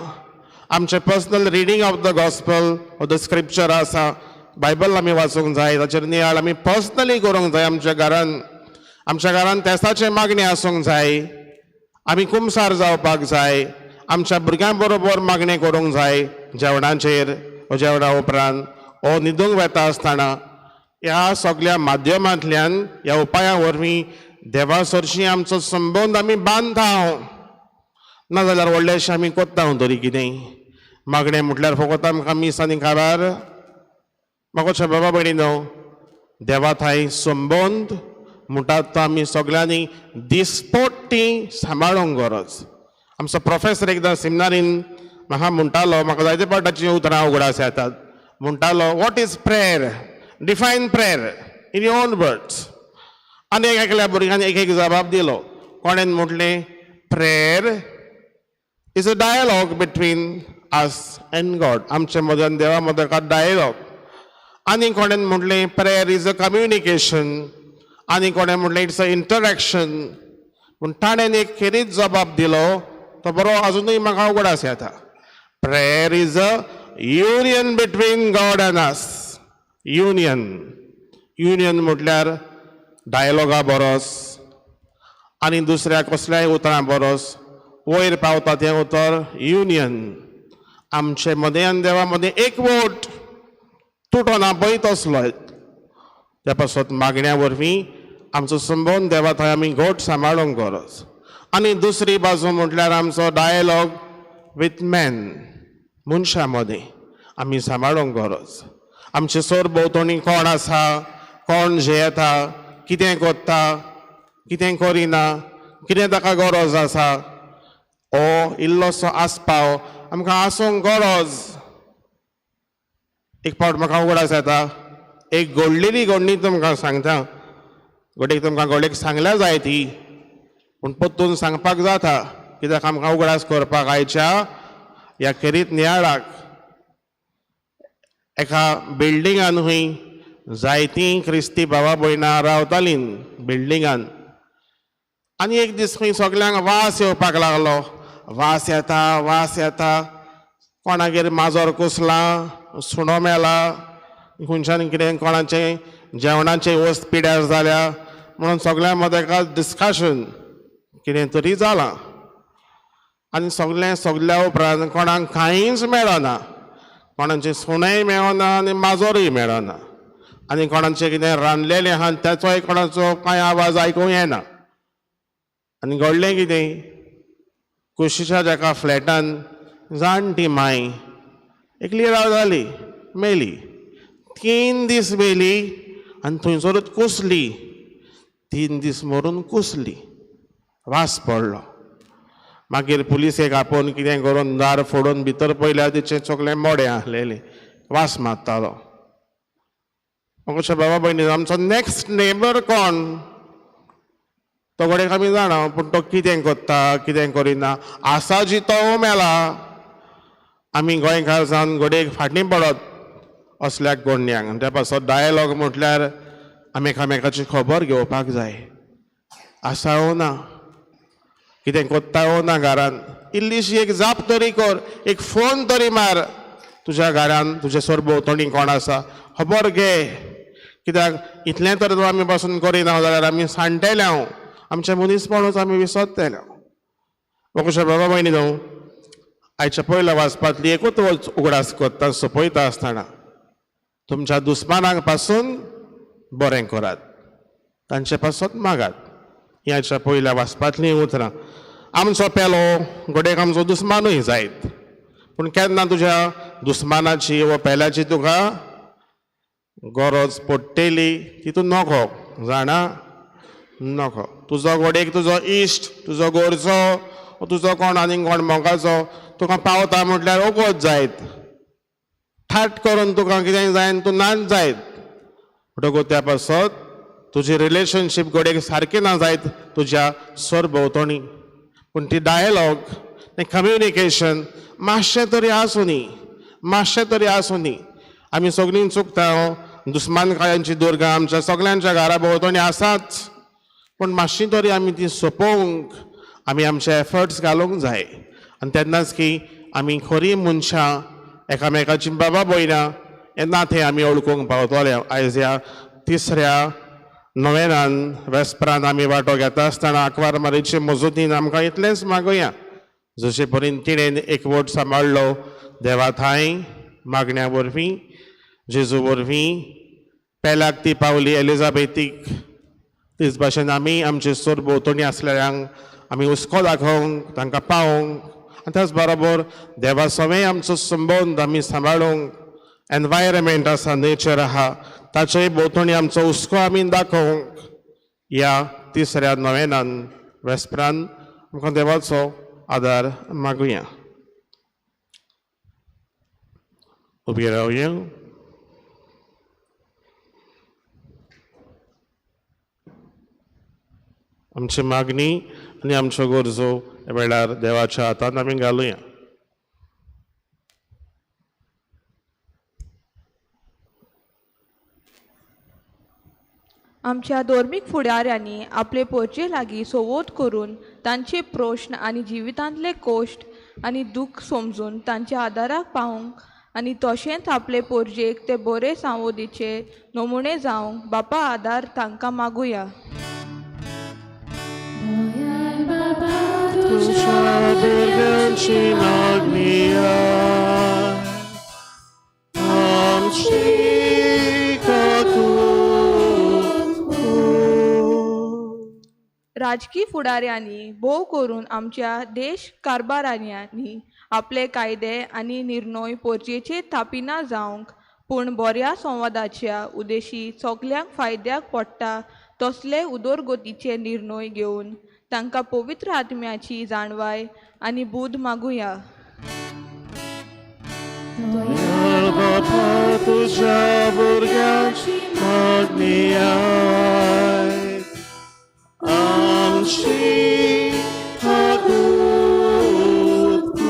आमचें personal reading of the gospel, of the scripture आसा? बायबल आमी वाचूंक जाय, ताचेर नियाळ आमी पर्सनली करूंक जाय आमच्या घरान. आमच्या घरान तेसाचें मागणें आसूंक जाय. आमी कुमसार जावपाक जाय. आमच्या भुरग्यां बरोबर मागणें करूंक जाय जेवणाचेर वो जेवणा उपरांत वो न्हिदूंक वेता आसतना. ह्या सगल्या माध्यमांतल्यान, ह्या उपाया वरवीं देवा सरशी आमचो संबंद आमी बांदता. नाजाल्यार व्हडलेशें आमी कोत्ता तरी कितें? मागणें म्हटल्यार फकत आमकां मीस आनी काबार? म्हाका बाबा भयणीनो, देवा थांय संबंद म्हणटात तो आमी सगल्यांनी दिसपट्टी सांबाळूंक गरज. आमचो प्रोफेसर एकदां सिमनारीन म्हाका म्हणटालो, म्हाका जायते पावटाची उतरां उगडास येतात, म्हणटालो, "What is prayer? Define prayer in your own words." आनी एक एकल्या भुरग्यान एक एक जबाब दिलो. कोणेन म्हटलें, "Prayer is a dialogue between us and God." आमचे मदें देवा मदें डायलॉग. आनी कोणेन म्हटलें, "Prayer is a communication." आनी कोणें म्हटलें, "It's a interaction." पूण ताणें एक खेरीत जबाब दिलो, तो बरो अजुनूय म्हाका उगडास येता, "Prayer is a union between God and us." Union. Union म्हटल्यार डायलॉगा बरोस आनी दुसऱ्या कसल्याय उतरां बरोस वयर पावता तें उतर युनियन. आमचे मदें आनी देवा मदें एकवट तुटोना पळय तसलो. त्या पासत मागण्या वरवीं आमचो संबंद देवा थंय आमी घट सांबाळूंक गरज. आनी दुसरी बाजू म्हटल्यार आमचो डायलॉग विथ मॅन, मनशां मदीं आमी सांबाळूंक गरज. आमचे सर भोंवतणी कोण आसा, कोण जियेता, कितें कोत्ता, कितें करिना, कितें ताका गरज आसा. हो इल्लोसो आस्पाव आमकां आसूंक गरज. एक फावट म्हाका उगडास येता, एक घडलेली घडणी तुमकां सांगता. घडयेक तुमकां घडयेक सांगल्या जाय ती, पूण परतून सांगपाक जाता कित्याक आमकां उगडास करपाक आयच्या ह्या खेरीत नियाळाक. एका बिल्डिंगान खंय जायतीं क्रिस्ती भावा भयणां रावतालीं बिल्डिंगान. आनी एक दीस खंय सगल्यांक वास येवपाक लागलो. वास येता, वास येता, कोणागेर माजर कुसलां, सुणो मेला, खंयच्यान कितें कोणाचें जेवणाचें वस्त पिड्यार जाल्या म्हणून सगळ्यां मदें एका डिस्कशन कितें तरी जालां. आनी सगळें सगल्या उपरांत कोणाक कांयच मेळना, कोणाचें सुणेंय मेळना आनी माजरूय मेळना, आनी कोणाचें कितें रांदलेलें आहा ताचोय कोणाचो कांय आवाज आयकूंक येना. आनी घडलें कितें, कुशीच्या एका फ्लॅटान जाणटी माय एकली रावताली, मेली. 3 दीस मेली आनी थंयसरूच कुसली. 3 दीस मरून कुसली, वास पडलो. मागीर पुलिसेक आपोवन कितें करून दार फोडून भितर पळयल्यार तिचें सगळें मोडें आसलेलें, वास मारतालो. अशें बाबा भयणी, आमचो नॅक्स्ट नेबर कोण तो घडयेक आमी जाणा, पूण तो कितें करता कितें करिना, आसा जी तो मेला. आमी गोंयकार जावन घडयेक फाटीं पडत असल्या गोडण्यांक. त्या पासत डायलॉग म्हटल्यार आमी एकामेकाची खबर घेवपाक जाय. आसा वो ना, कितें कोत्ता वो ना घरान, इल्लीशी एक जाप तरी कर, एक फोन तरी मार. तुज्या घरान तुज्या सरभोंवतणी कोण आसा खबर घे. कित्याक इतलें तर आमी पासून करिना जाल्यार आमी सांडटेले, हांव आमचें मनीसपणूच आमी विसरतले. कशें बाबा भयणी न्हू, आयच्या पयल्या वाचपांतली एकूच उगडास करता सोंपयता आसतना, तुमच्या दुस्मानांक पासून बरें करात, तांचे पासत मागात. हीं आयच्या पयल्या वाचपांतलीं उतरां. आमचो पेलो घडयेक आमचो दुस्मानूय जायत, पूण केन्ना तुज्या दुस्मानाची वा पेल्याची तुका गरज पडटली ती तूं नको जाणा, नको. तुजो घडयेक तुजो इश्ट, तुजो गोरचो, तुजो कोण आनीक कोण मोगाचो तुका पावता म्हटल्यार ओगोत जायत, ठाट करून तुका कितें जाय आनी तूं नाच जायत. म्हणटकूच त्या पासत तुजी रिलेशनशीप घडयेक सारकें ना जायत तुज्या सरभोंवतणी, पूण ती डायलॉग, तें कम्युनिकेशन मातशें तरी आसूं, मातशें तरी आसूं. आमी सगळीं चुकता, दुस्मानकायांची दुर्गां आमच्या सगल्यांच्या घरा भोंवतणी आसाच, पूण मातशी तरी आमी ती सोंपोवंक आमी आमचे एफर्ट्स घालूंक जाय. आनी तेन्नाच की आमी खरी मनशां एकामेकाची बाबा भयणां हें नातें आमी वळखूंक पावतले. आयज ह्या तिसऱ्या नोवेनान वेस्परान आमी वांटो घेता आसतना आंकवार मारीचे मजतीन आमकां इतलेंच मागोया, जशे परीन तिणें एकवट सांबाळ्ळो देवा थांय मागण्या वरवीं, जेजू वरवीं पेल्याक ती पावली एलिजाबेथीक, तेच भाशेन आमी आमचे सरभोंवतणी आसलेल्यांक आमी हुस्को दाखोवंक, तांकां पावोवंक, आनी त्याच बरोबर देवा सवें आमचो संबंद आमी सांबाळूंक, एनवायरमेंट आसा, नेचर आहा ताचे भोंवतणी आमचो हुस्को आमी दाखोवंक ह्या तिसऱ्या नोवेनान वेस्परान आमकां देवाचो आदार मागुया. उबी रावया. आमची मागणी आनी आमच्यो गरजो ह्या वेळार देवाच्या हातांत आमी घालुया. आमच्या धर्मीक फुडाऱ्यांनी आपले पोरचे लागीं संवाद करून तांचे प्रश्न आनी जिवितांतले कश्ट आनी दूख समजून तांच्या आदाराक पावूंक आनी तशेंच आपले पोरजेक ते बरे संवादीचे नमुने जावंक बापा आदार तांकां मागुया. तुज्या भुरग्यांची मागणी आमची काकूट राजकी फुडाऱ्यांनी भोव करून आमच्या देश कारभारांनी आपले कायदे आनी निर्णय पोरजेचे थापिना जावंक, पूण बऱ्या संवादाच्या उद्देशी सगल्यांक फायद्याक पडटा तसले उदरगतीचे निर्णय घेवन तांकां पवित्र आत्म्याची जाणवाय आनी बूद मागुया. दयाळ बापा तुज्या भुरग्यांची मागणी आयक आमची काकूत कर.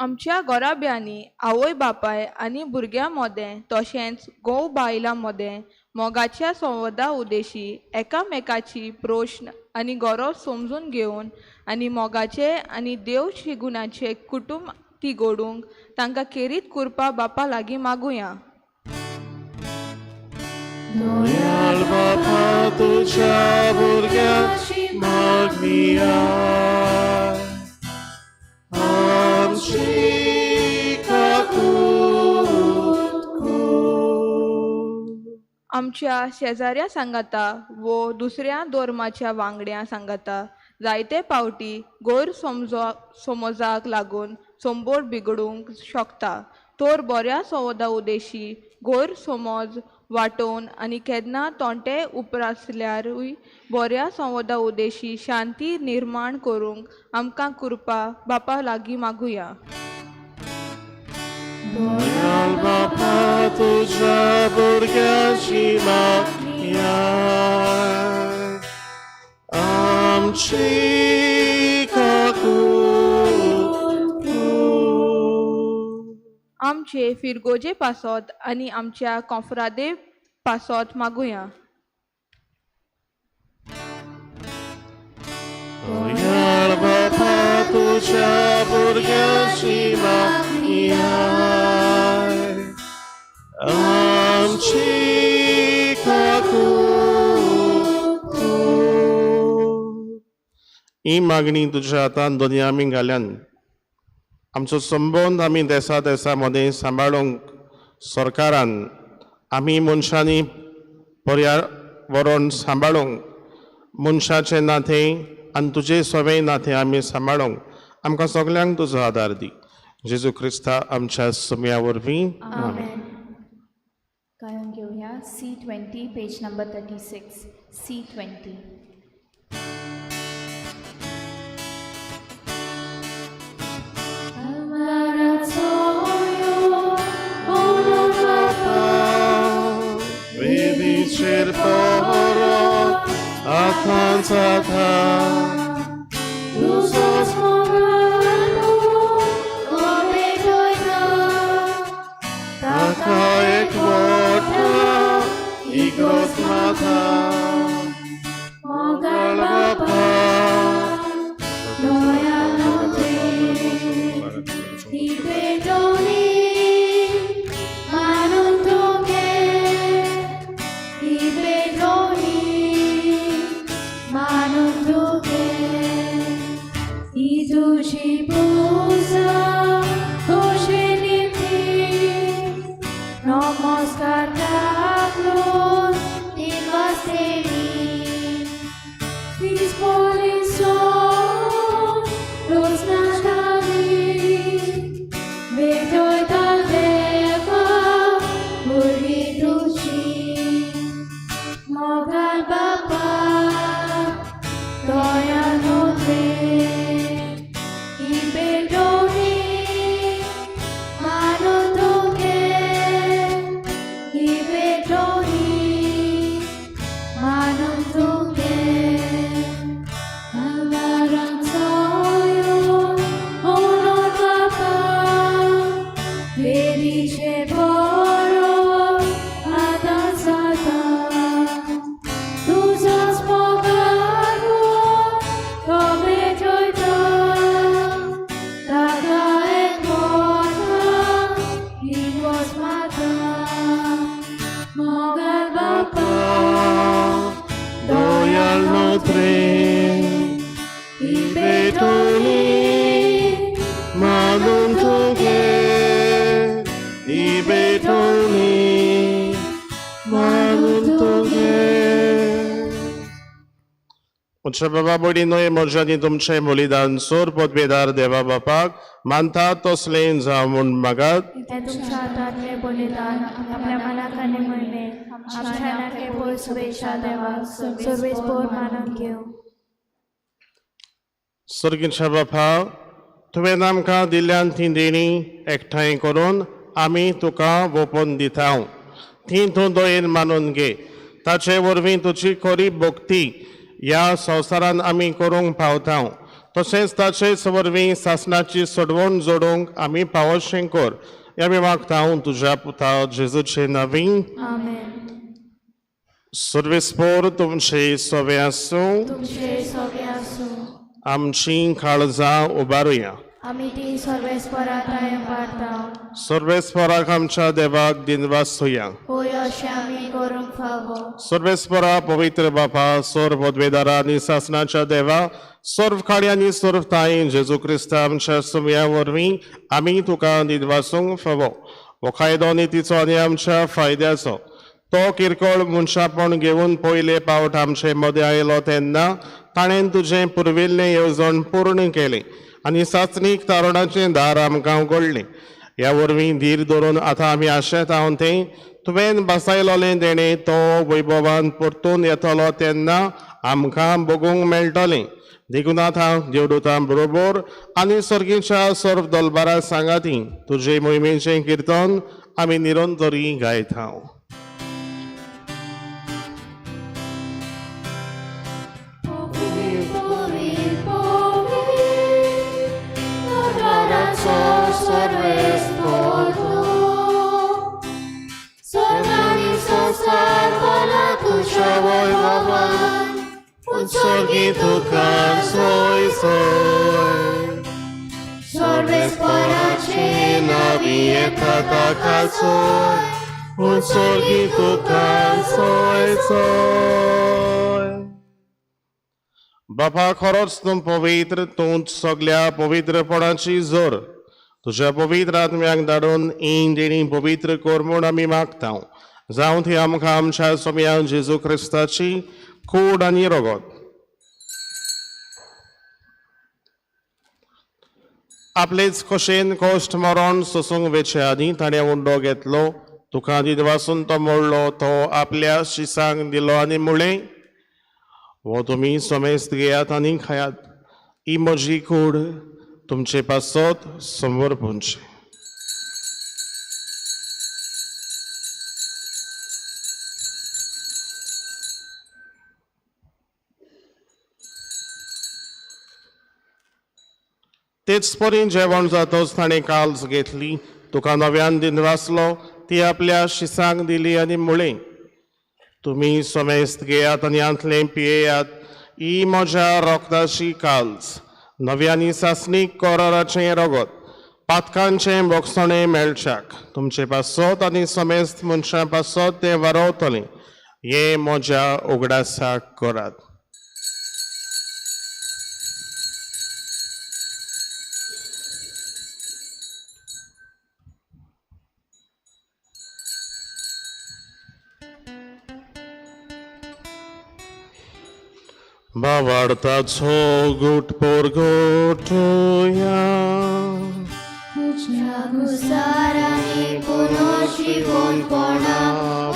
आमच्या घराब्यांनी आवय बापाय आनी भुरग्यां मदें तशेंच घोव बायलां मदें मोगाच्या संवादा उदेशी एकामेकाची प्रश्न आनी गरज समजून घेवन आनी मोगाचे आनी देवशी गुणाचे कुटूंब तिगोडूंक तांकां खेरीत कुरपा बापा लागीं मागुया. दयाळ बापा तुज्या भुरग्यांची मागणी आयक आमची काकूत कर. आमच्या शेजाऱ्या सांगाता वो दुसऱ्या धर्माच्या वांगड्यां सांगाता जायते पावटी गैर समजो समजाक लागून संबोर बिगडूंक शकता तर बऱ्या संवादा उदेशी गैरसमज वाटोवन आनी केन्ना तोंटे उप्रासल्यारूय बऱ्या संवादा उदेशी शांती निर्माण करूंक आमकां कृपा बापा लागीं मागुया. दयाळ बापा तुज्या भुरग्यांची मागणी आयक आमची काकूत कर. आमचे फिरगोजे पासत आनी आमच्या कोंफ्रादे पासत मागुया. दयाळ बापा तुज्या भुरग्यांची मागणी आयक आमची काकूत कर. ही मागणी तुज्या हातान दोनी आमी घाल्यान आमचो संबंद आमी देसा देसा मदें सांबाळूंक सरकारान आमी मनशांनी पर्यावरण सांबाळूंक मनशाचें नातें आनी तुजें सवें नातें आमी सांबाळूंक आमकां सगल्यांक तुजो आदार दी. जेजू क्रिस्ता आमच्या सुम्या वरवीं. आमेन. गायन घेवया C20, page number 36. C20. वेदीचेर परत आतां जाता तुजोच मोगान ताका एक वाटा इगोज माता मोगाळ बापा दयाळू ही पेटोवणी मानून तुगे ही पेटोवणी मानून तुगे ही तुजी पुजा खोशे निमती नमस्कार टाकलो निवासेनी These morning songs, los nascali, vedo deva, भुरगीं तुजी मोगाळ बापा, दयाळू ही पेटोवणी मानून तुगे ही पेटोवणी मानून तुगे Alaranzoio, onor Papa, felice poro adanzata, तुझाच मोगारो come gioia, ताका एक मोठा इगोज माता, मोगाळ बापा, दयाळ नोत्रे ही पेटोवणी मानून तुगे ही पेटोवणी मानून तुगे. उंचे बाबा बडी न्हय म्हजें आनी तुमचें बलिदान सोर पदवेदार देवा बापाक मानता तसलें जावं म्हूण मागात. तें तुमच्या हातांतलें बलिदान आपल्या मनाक आनी म्हयने आमच्या नाके पयर शुभेच्छा देवाक सर्वेस्पोर मानून घेवं. सर्गीच्या बापा, तुवें आमकां दिल्यान ती देणी एकठांय करून आमी तुका वोपून दिता. ती तूं दयेन मानून घे. ताचे वरवीं तुजी खरी भक्ती ह्या संवसारान आमी करूंक पावता. तशेंच ताचेच वरवीं सासणाची सोडवण जोडूंक आमी पावोशें कर. हें आमी मागता तुज्या पुता जेजूचे नांवी. आमेन. सर्वेस्पोर तुमचे सवे आसूं. तुमचे सगळे आसूं. आमची काळजां उबारुया. आमी ती सर्वेस्परा तांय वाडता. सर्वेस्पराक आमच्या देवाक दिनवासुया. होय, अशें आमी करूंक फावो. सर्वेस्परा पवित्र बापा, सर्व पदवेदारा आनी सासणाच्या देवा, सर्व काळी आनी सर्व ताई जेजू क्रिस्ता आमच्या सुमया वरवीं आमी तुका दिनवासूंक फावो. हो कायदो नितीचो आनी आमच्या फायद्याचो. तो किरकोळ मनशापण घेवन पयले पावट आमचे मदें आयलो तेन्ना ताणें तुजें पुर्विल्लें येवजण पूर्ण केलें आनी सासणीक तारुणाचें दार आमकां उगडलें. ह्या वरवीं धीर धरून आतां आमी आशेत हांव तें तुवें बसायलोलें देणें तो वैभवान परतून येतलो तेन्ना आमकां बगूंक मेळटलें. देखून आतां देवदूतां बरोबर आनी सर्गीच्या सर्व दलबारा सांगाती तुजे मोहिमेचें किर्तन आमी निरंतरी गायता. Sorgi तुका सोय सोय. सर्वेस्पराचे नावी येता ताका सोय, उत्सर्गी तुका सोय सोय. बापा, खरोच तूं पवित्र, तूं सगल्या पवित्रपणाची जोर. तुज्या पवित्र आत्म्याक धाडून हीं देणी पवित्र कर म्हूण आमी मागता. जावं ती आमकां आमच्या सोम्या जेजू क्रिस्ताची कूड आनी रगत. आपलेच खोशेन कश्ट मरण सोसूंक वेचे आदीं ताणें उंडो घेतलो, तुका दिदवासून तो मोडलो, तो आपल्या शिसांक दिलो आनी म्हणलें, हो तुमी समेस्त घेयात आनी खायात. ही म्हजी कूड तुमचे पासत समर्पणची. तेच परी जेवण जातच ताणें काल्स घेतली, तुका नव्यान दिनवासलो, ती आपल्या शिसांक दिली आनी म्हणलें, तुमी समेस्त घेयात आनी हांतलें पियेयात. ही म्हज्या रोगताची काल्स, नव्यानी सासणीक कराराचें रगत, पातकांचें बोगसणें मेळच्याक तुमचे पासत आनी समेस्त मनशां पासत तें वारोवतलें. हें म्हज्या उगडासाक करात. भावार्थाचो गुट पोरगोटुया. तुज्या घुसारांनी पुनर्जिवनपणा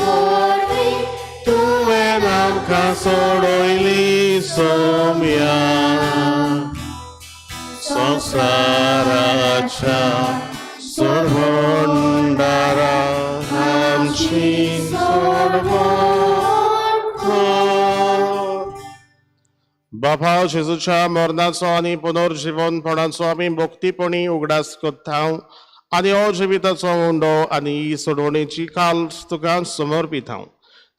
वरवीं तुवें आमकां सोडयली सोम्या संवसाराच्या सोडवणदारा आमची सोडवण. बापा, जेजूच्या मरणाचो आनी पुनर्जिवनपणाचो आमी भक्तीपणी उगडास करता आनी हो जिविताचो उंडो आनी ही सोडवणेची काल तुका समर्पिता.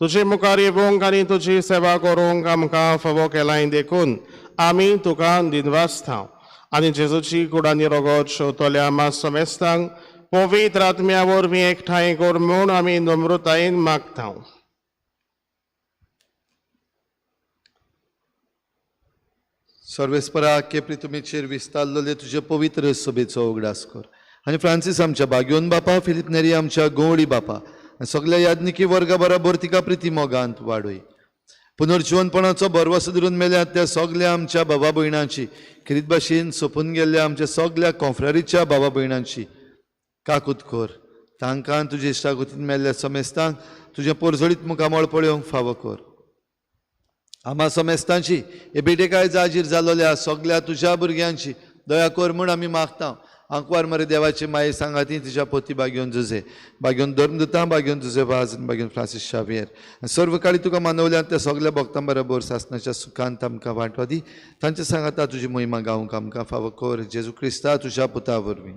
तुजे मुखार येवंक आनी तुजी सेवा करूंक आमकां फावो केलाय देखून आमी तुका दिनवासता. आनी जेजूची कूड आनी रगत शेवतल्या आमा समेस्तांक पवित्र आत्म्या वरवीं एकठांय कर म्हूण आमी नम्रतायेन मागता. सर्वेस्परा केपरी तुमीचेर विस्तारलेले तुजे पवित्र सभेचो उगडास कर आनी फ्रांसीस आमच्या बाग्योन बापा, फिलीप नेरी आमच्या गवळी बापा आनी सगल्या याज्ञिकी वर्गा बराबर तिका प्रिती मोगांत वाडय. पुनर्जिवनपणाचो भरवंसो धरून मेल्यात त्या सगल्या आमच्या बाबा भयणांची, खेरीत भाशेन सोंपून गेल्ल्या आमच्या सगल्या कोंफ्रारीच्या बाबा भयणांची काकूत कर. तांकां तुजे इश्टागतीन मेल्ल्या समेस्तांक तुजें पोरजोळीत मुखामळ पळोवंक फावो कर. आमा समेस्तांची हे बेटेकाय जाजीर जालोल्या सगल्या तुज्या भुरग्यांची दया कर म्हूण आमी मागता. आंकवार मरे देवाची माये सांगाती तुज्या पोती बागेवन जुजे, बागेवन धर्मदुतां, बागेवन जुजे वाज, बागेवन फ्रांसीस शावियर आनी सर्व काळी तुका मानवल्यात त्या सगल्या भक्तां बरोबर सासणाच्या सुखांत आमकां वांटो दी. तांचे सांगाता तुजी मोहिमा गावंक आमकां फावो कर, जेजू क्रिस्ता तुज्या पुता वरवीं.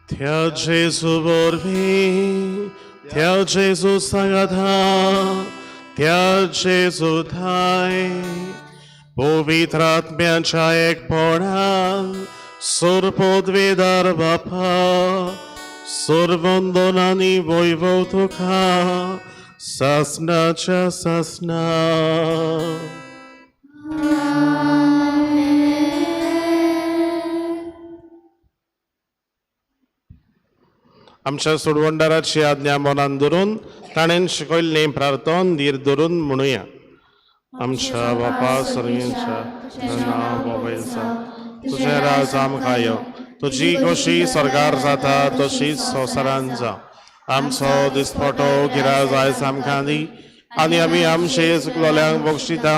त्या जेजू वरवीं, त्या जेजू सांगाता, त्या जेजू थाय, पवित्र आत्म्याच्या एकपणान सर्वपदवीधर बापा, सर्वंदन आनी वैभव तुका सासनाच्या सासना. आमच्या सोडवणदाराची आज्ञा मनान धरून ताणें शिकयल्लें प्रार्थन धीर धरून म्हणुया. आमच्या बापा सर्गींच्या, तुजें नांव पवित्र जावं, तुजें राज आमकां यो, तुजी खोशी स्वर्गार जाता तशीच संवसारांत जावं. आमचो दिसपटो गिराज आयज आमकां दी आनी आमी आमचे चुकलोल्यांक बक्षिता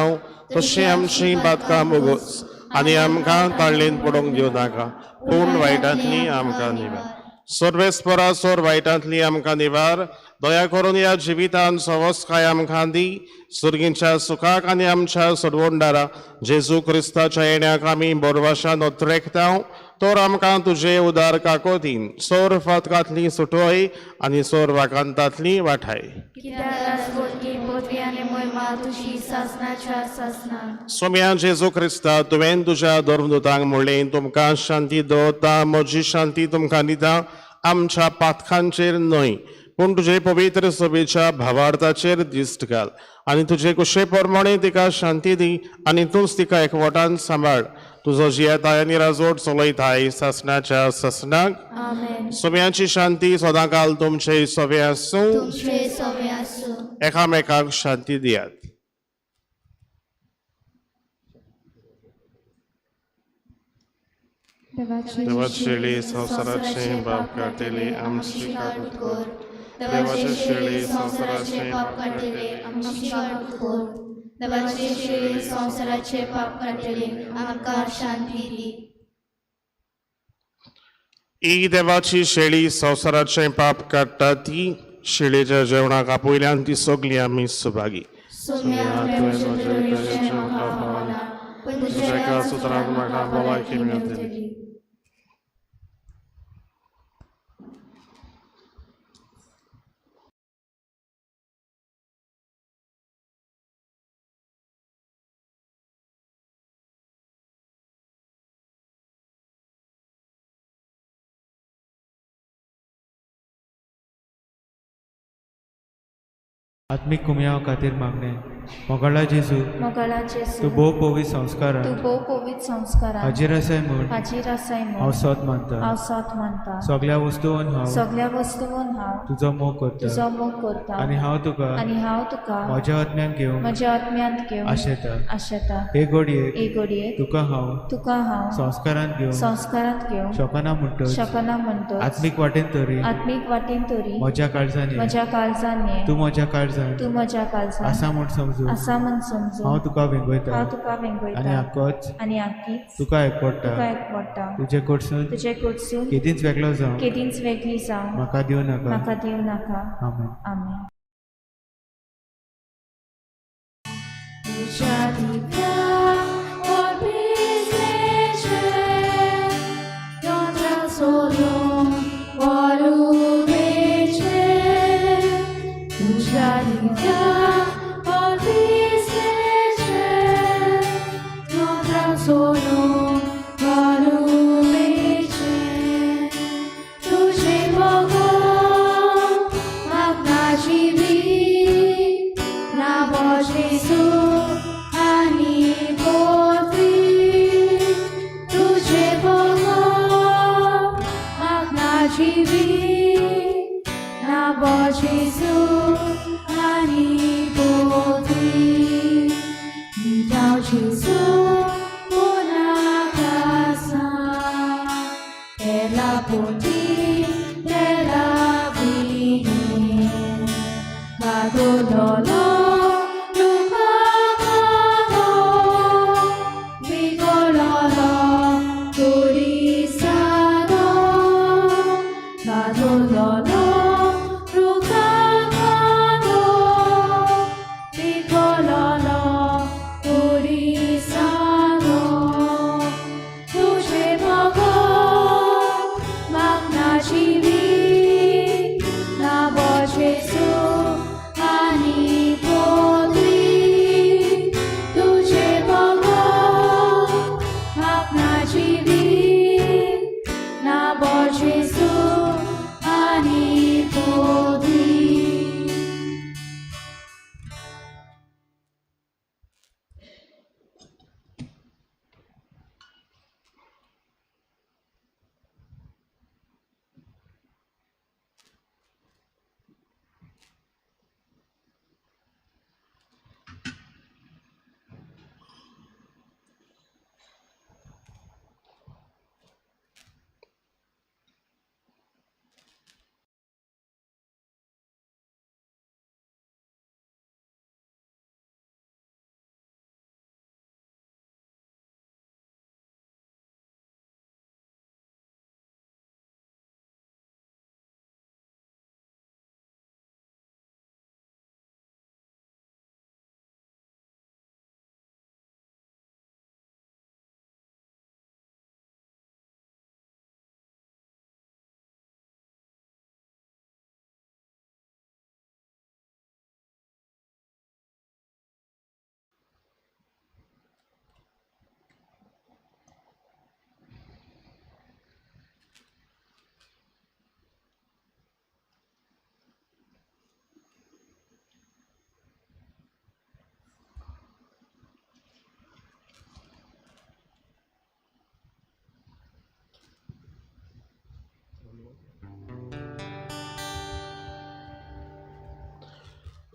तशी आमची पातकां मोगोच आनी आमकां ताळ्ळेन पडोवंक दिवं नाका, पूण वायटांतली आमकां निवार. सर्वेस्परा सोर वायटांतली आमकां निवार. दया करून ह्या जिवितान सवस्काय आमकां दी, सुर्गींच्या सुखाक आनी आमच्या सोडवणदारा जेजू क्रिस्ताच्या येण्याक आमी बोरवाशान ओत्रेकता. तर आमकां तुजे उदार काकोतीन सोर फातकांतली सुटोय आनी सोर वाकांतांतली वाठाय. सोम्या जेजू क्रिस्ता, तुवें तुज्या धर्मदूतांक म्हणलें, तुमकां शांती दवरता, म्हजी शांती तुमकां दिता, आमच्या पातकांचेर न्हय पूण तुजे पवित्र सभेच्या भावार्थाचेर दिश्ट घाल आनी तुजे कुशे प्रमाणे तिका शांती दी आनी तूंच तिका एकवटान सांबाळ. तुजो जियेताय आनी राजवट चलयताय सासणाच्या सासणाक. सोम्याची शांती सदांकाल तुमचे सवे आसूं. एकामेकाक शांती दियात. देवाची शेळी संवसाराचे पाप काडटली आमची काकूत कर. देवाची शेळी संवसाराचे पाप काडटली आमची काकूत कर. देवाची शेळी संवसाराचे पाप काडटली आमकां शांती दी. ही देवाची शेळी संवसाराचे पाप काडटा ती शेळीच्या जेवणाक आपयल्यान ती सगळी आमी सुभागी. तुज्या एका सुत्रांत म्हाका भलायकी मेळटली. आत्मीक कुमयाव खातीर मागणें. मोगाळा जेजू, मोगाळा जेजू, तूं भोव पवित्र संस्कारान, तूं भोव पवित्र संस्कारान हाजीर आसाय म्हूण, हाजीर आसाय म्हूण हांव सोत मानता. हांव सोत मानता. सगल्या वस्तून हांव, सगल्या वस्तून हांव तुजो मोग करता, तुजो मोग करता आनी हांव तुका, आनी हांव तुका म्हज्या आत्म्यान घेवंक, म्हज्या आत्म्यांत घेवंक आशेता. आशेता. हे घडयेक, हे घडयेक तुका हांव, तुका हांव संस्कारांत घेवंक, संस्कारांत घेवंक शकना म्हणटच, शकना म्हणटच, आत्मीक वाटेन तरी, आत्मीक वाटेन तरी म्हज्या काळजान ये, म्हज्या काळजान ये, तूं म्हज्या काळजान, तूं म्हज्या काळजान आसा म्हूण समजून, आसा म्हूण समजून हांव तुका वेंगयता, हांव तुका वेंगयता आनी आकोच, आनी आकीच तुका एकवडटा, तुका एकवडटा. तुजे कडसून, तुजे कडसून केदींच वेगळो जावं, केदींच वेगळी जावं म्हाका दिवं नाका, म्हाका दिवं नाका. आमेन. आमेन. तुज्या दिव्या तुझे बगर म्हाका जिवी Gesù, buona casa, per la punti della fine, Cadololo, Lucano, Vigololo, Turisano, Cadololo, Lucano, Vigololo, Turisano, तुझे भगवान मागना जीवी नाव जेसू आनी पोत्री तुझे भगवान मागना जीवी नाव जेसू आनी पोत्री.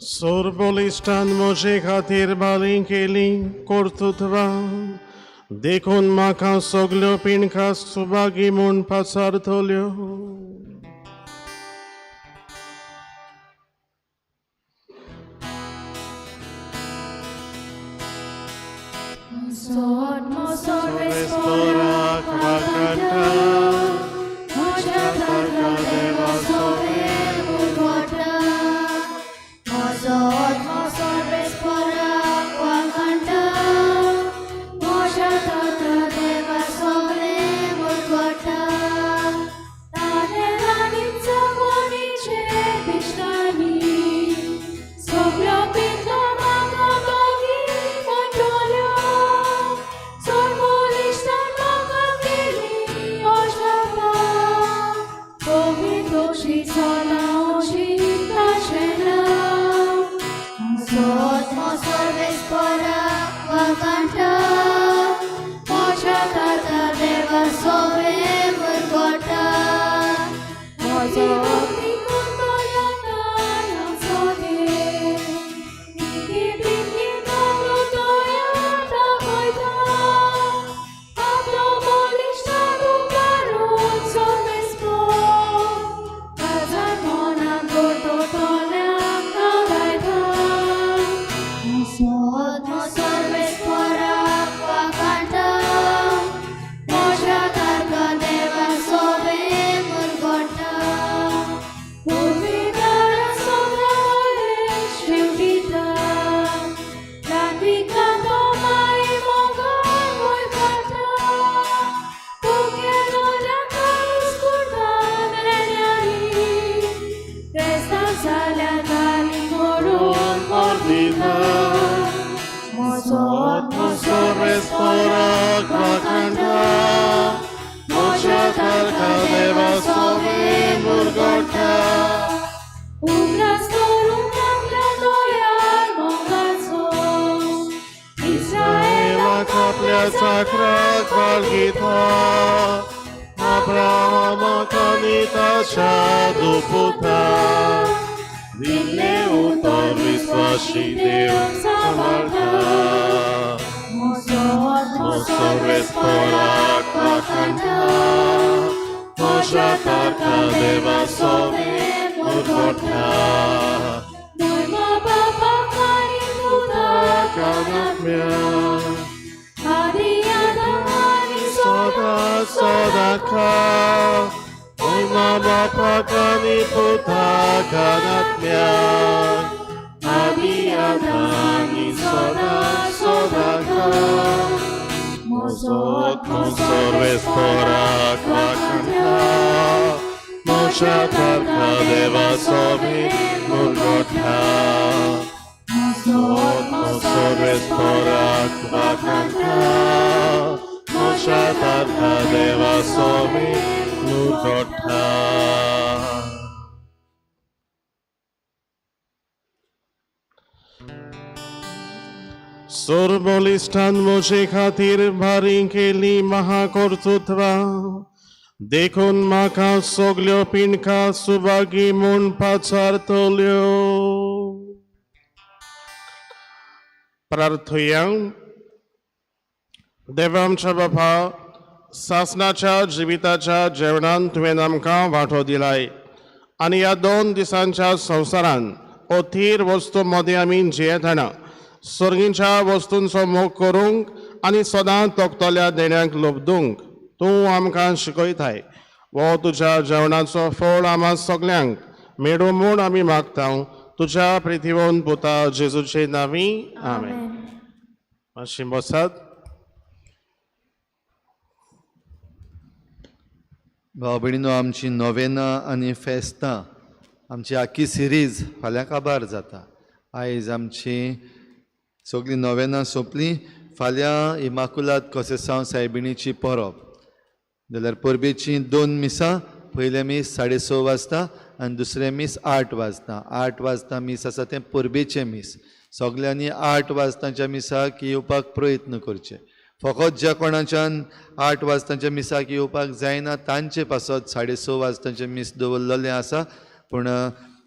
सोरबोलिस्टान म्हजे खातीर बाली केली कर्तृत्वां देखून म्हाका सगल्यो पिणका सुभागी म्हूण पाचारतल्यो. Mosor वाकांटा म्हज्या तारका देवा सोबे मुरगोटा म्हजो आत्मो सर्वेस्पराक वाकांटा म्हज्या तारका देवा सोबे मुरगोटा ताणें राणीचो मोनीचे बिश्टांनी सगळ्यो पिंजो म्हाका बागी म्हणटल्यो सोरमोलिश्टान म्हाका केली अजापां पवितोशी सदांची ताचें नांव. म्हजो आत्मो सर्वेस्पराक वाकांटा म्हज्या तारका देवा सोबे मुरगोटा म्हजो म्हज्या तारका देवा सोबे मुरगोटा सर्वेस्पराक वाकांटा म्हज्या तारका देवा सोबे मुरगोटा. उगडास करून आपल्या दोळ्यार मोगाचो इस्रायलाक देवाक आपल्या चाकराक बाळगिता अब्राहमाक आनी ताच्या दुपुता दिल्लें उतर विस्वाशी देव सांबाळटा. सोर्वेस्पोराक वाखाणटा म्हज्या तारका देवा सोवे मुरगोठा मोयमा बापाक आनी पुताक कानात्म्या आदी आदामानी सदा सदा का ओमा बापाक आनी पुताक आत्म्या आदी आदानी सदा सदा का म्हजो आत्मो सर्वेस्पोराक वाखाणटा म्हज्या तारका देवा सोबी मुरगोठा म्हजो आत्मो सर्वेस्पोराक वाखाणटा म्हज्या तारका देवा सोबी मुरगोठा. सोरबोलिस्टान म्हजे खातीर भारी केली महाकर्तृत्वां देखून म्हाका सगल्यो पिंडका सुभागी म्हूण पाचारतल्यो. प्रार्थुया. देवा आमच्या बापा, सासनाच्या जिविताच्या जेवणान तुवें आमकां वांटो दिलाय आनी ह्या दोन दिसांच्या संवसारान अथीर वस्तू मदें आमी जियेतना सर्गींच्या वस्तूंचो मोग करूंक आनी सदां तोखतल्या देण्यांक लब्दूंक तूं आमकां शिकयताय. हो तुज्या जेवणाचो फळ आमा सगल्यांक मेळूं म्हूण आमी मागता तुज्या प्रिथिवोन पुता जेजूचे नांवी, आमेन. मातशी बसात. भाव भयणीनो, आमची नोवेनां आनी फेस्तां, आमची आख्खी सिरीज फाल्यां काबार जाता. आयज आमची सगळीं नोवेनां सोंपलीं. फाल्यां इमाकुलाद कोसेसांव सायबिणीची परब जाल्यार परबेचीं दोन मिसां. पयलें मीस 6:30 वाजता आनी दुसरें मीस 8 वाजता. 8 वाजता मीस आसा तें परबेचें मीस. सगल्यांनी 8 वाजताच्या मिसाक येवपाक प्रयत्न करचे. फकत ज्या कोणाच्यान 8 वाजताच्या मिसाक येवपाक जायना तांचे पासत 6:30 वाजताचें मीस दवरलेलें आसा. पूण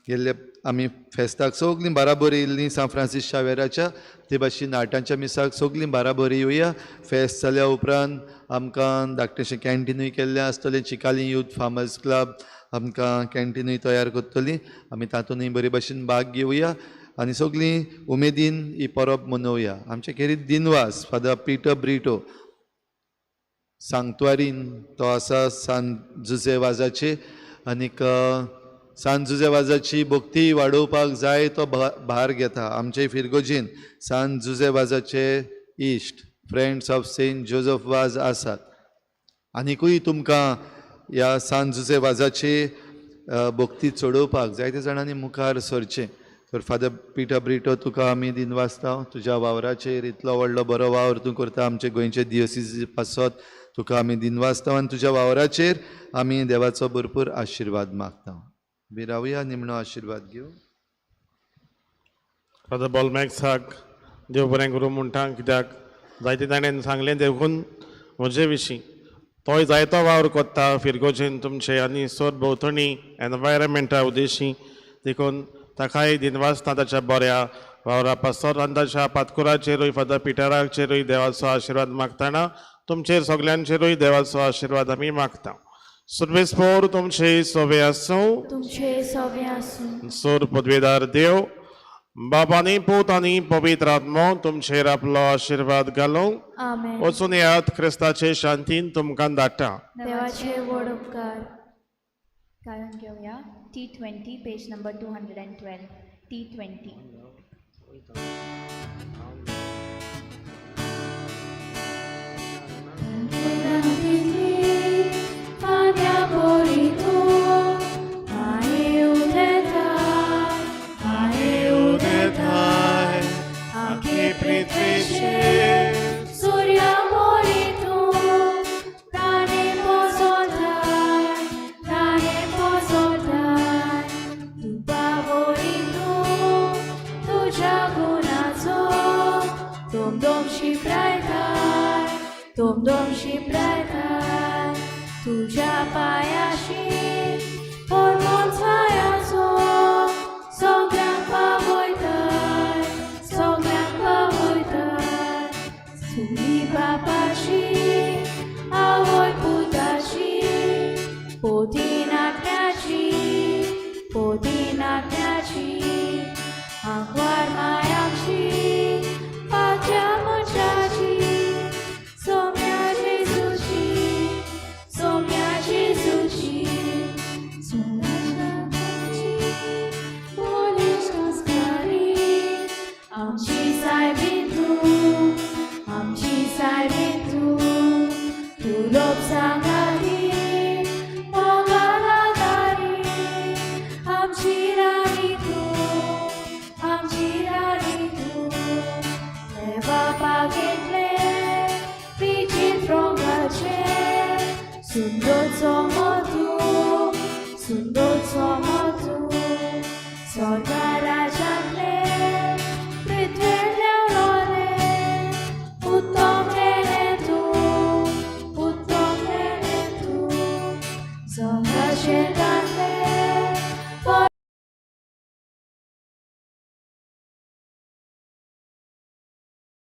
गेल्ले आमी फेस्ताक सगळीं बाराबर येयल्लीं सांत फ्रांसीस शावेराच्या, ते भाशेन आठांच्या मिसाक सगळीं बाराबर येवया. फेस्त जाल्या उपरांत आमकां धाकटेशें कॅन्टीनूय केल्लें आसतलें. चिकाली यूथ फार्मर्स क्लब आमकां कॅन्टीनूय तयार करतली. आमी तातूंतय बरे भाशेन भाग घेवया आनी सगळीं उमेदीन ही परब मनोवया. आमचे खेरीत दिनवास फादर पिटर ब्रिटो सांगत्वारीन, तो आसा सान जुजे वाजाचे आनीक सान जुजे वाजाची भक्ती वाडोवपाक जाय तो भार घेता. आमचे फिरगोजीन सान जुजे वाजाचे इश्ट friends of Saint Joseph Vaz आसात. आनिकूय तुमकां ह्या सान जुजे वाजाची भक्ती चडोवपाक जायते जाणांनी मुखार सरचें. तर फादर पिटर ब्रिटो, तुका आमी दिनवासता तुज्या वावराचेर. इतलो व्हडलो बरो वावर तूं करता आमचे गोंयचे दियोसीस पासत, तुका आमी दिनवासता आनी तुज्या वावराचेर आमी देवाचो भरपूर आशिर्वाद मागता. बी रावया, निमणो आशिर्वाद घेवं. फादर बॉलमॅक्साक देव बरें करूं म्हणटा, कित्याक जायते ताणें सांगलें देखून म्हजे विशीं तोय जायतो वावर कोत्ता फिरगोजेन तुमचे आनी सोद भोंवतणी एनवायरमेंटा उद्देशी, देखून ताकाय दिनवासता ताच्या बऱ्या वावरा पासत. आनी ताच्या पातकुराचेरूय फादर पिटराचेरूय देवाचो आशिर्वाद मागतना तुमचेर सगल्यांचेरूय देवाचो आशिर्वाद आमी मागता. सुरवेस्पोर तुमचे सोबे आसूं. तुमचे सोबे आसूं. सोर पदवेदार देव बाबांनी पूत आनी पवित्र आत्मो तुमचेर आपलो आशिर्वाद घालूं. आमेन. वचून येयात, क्रिस्ताचे शांतीन तुमकां धाडटा. देवाचे व्हड उपकार. गायन घेवया T20, page number 212, T20. फांद्या बोरी तूं हांवें उलयताय, हांवें उलयताय आखी पृथ्वीचेर. सुर्या बोरी तूं ताणें पोसोताय, ताणें पोसोताय. तुपा बोरी तूं तुज्या गुणाचो दोम दोम शिपरायताय, दोम दोम शिपरायताय. तुज्या पांयाशी पोरमोन छायाचो सगळ्यांक पावयताय, सगळ्यांक पावयताय. सुली बापाशी. आमची सायबीन तूं, आमची सायबीन तूं, तूं लोप सांगाती, मोगाला दारी, आमची राणी तूं, आमची राणी तूं, देवा बागेंतले विचित्र रंगाचे, सुंदर चोमो तूं, सुंदर चोमो तूं, स्वर्गा राजांतले पृथ्वेल्या लोरे, उत्तम देणे तूं, उत्तम देणे तूं, स्वर्गा शेतांतले.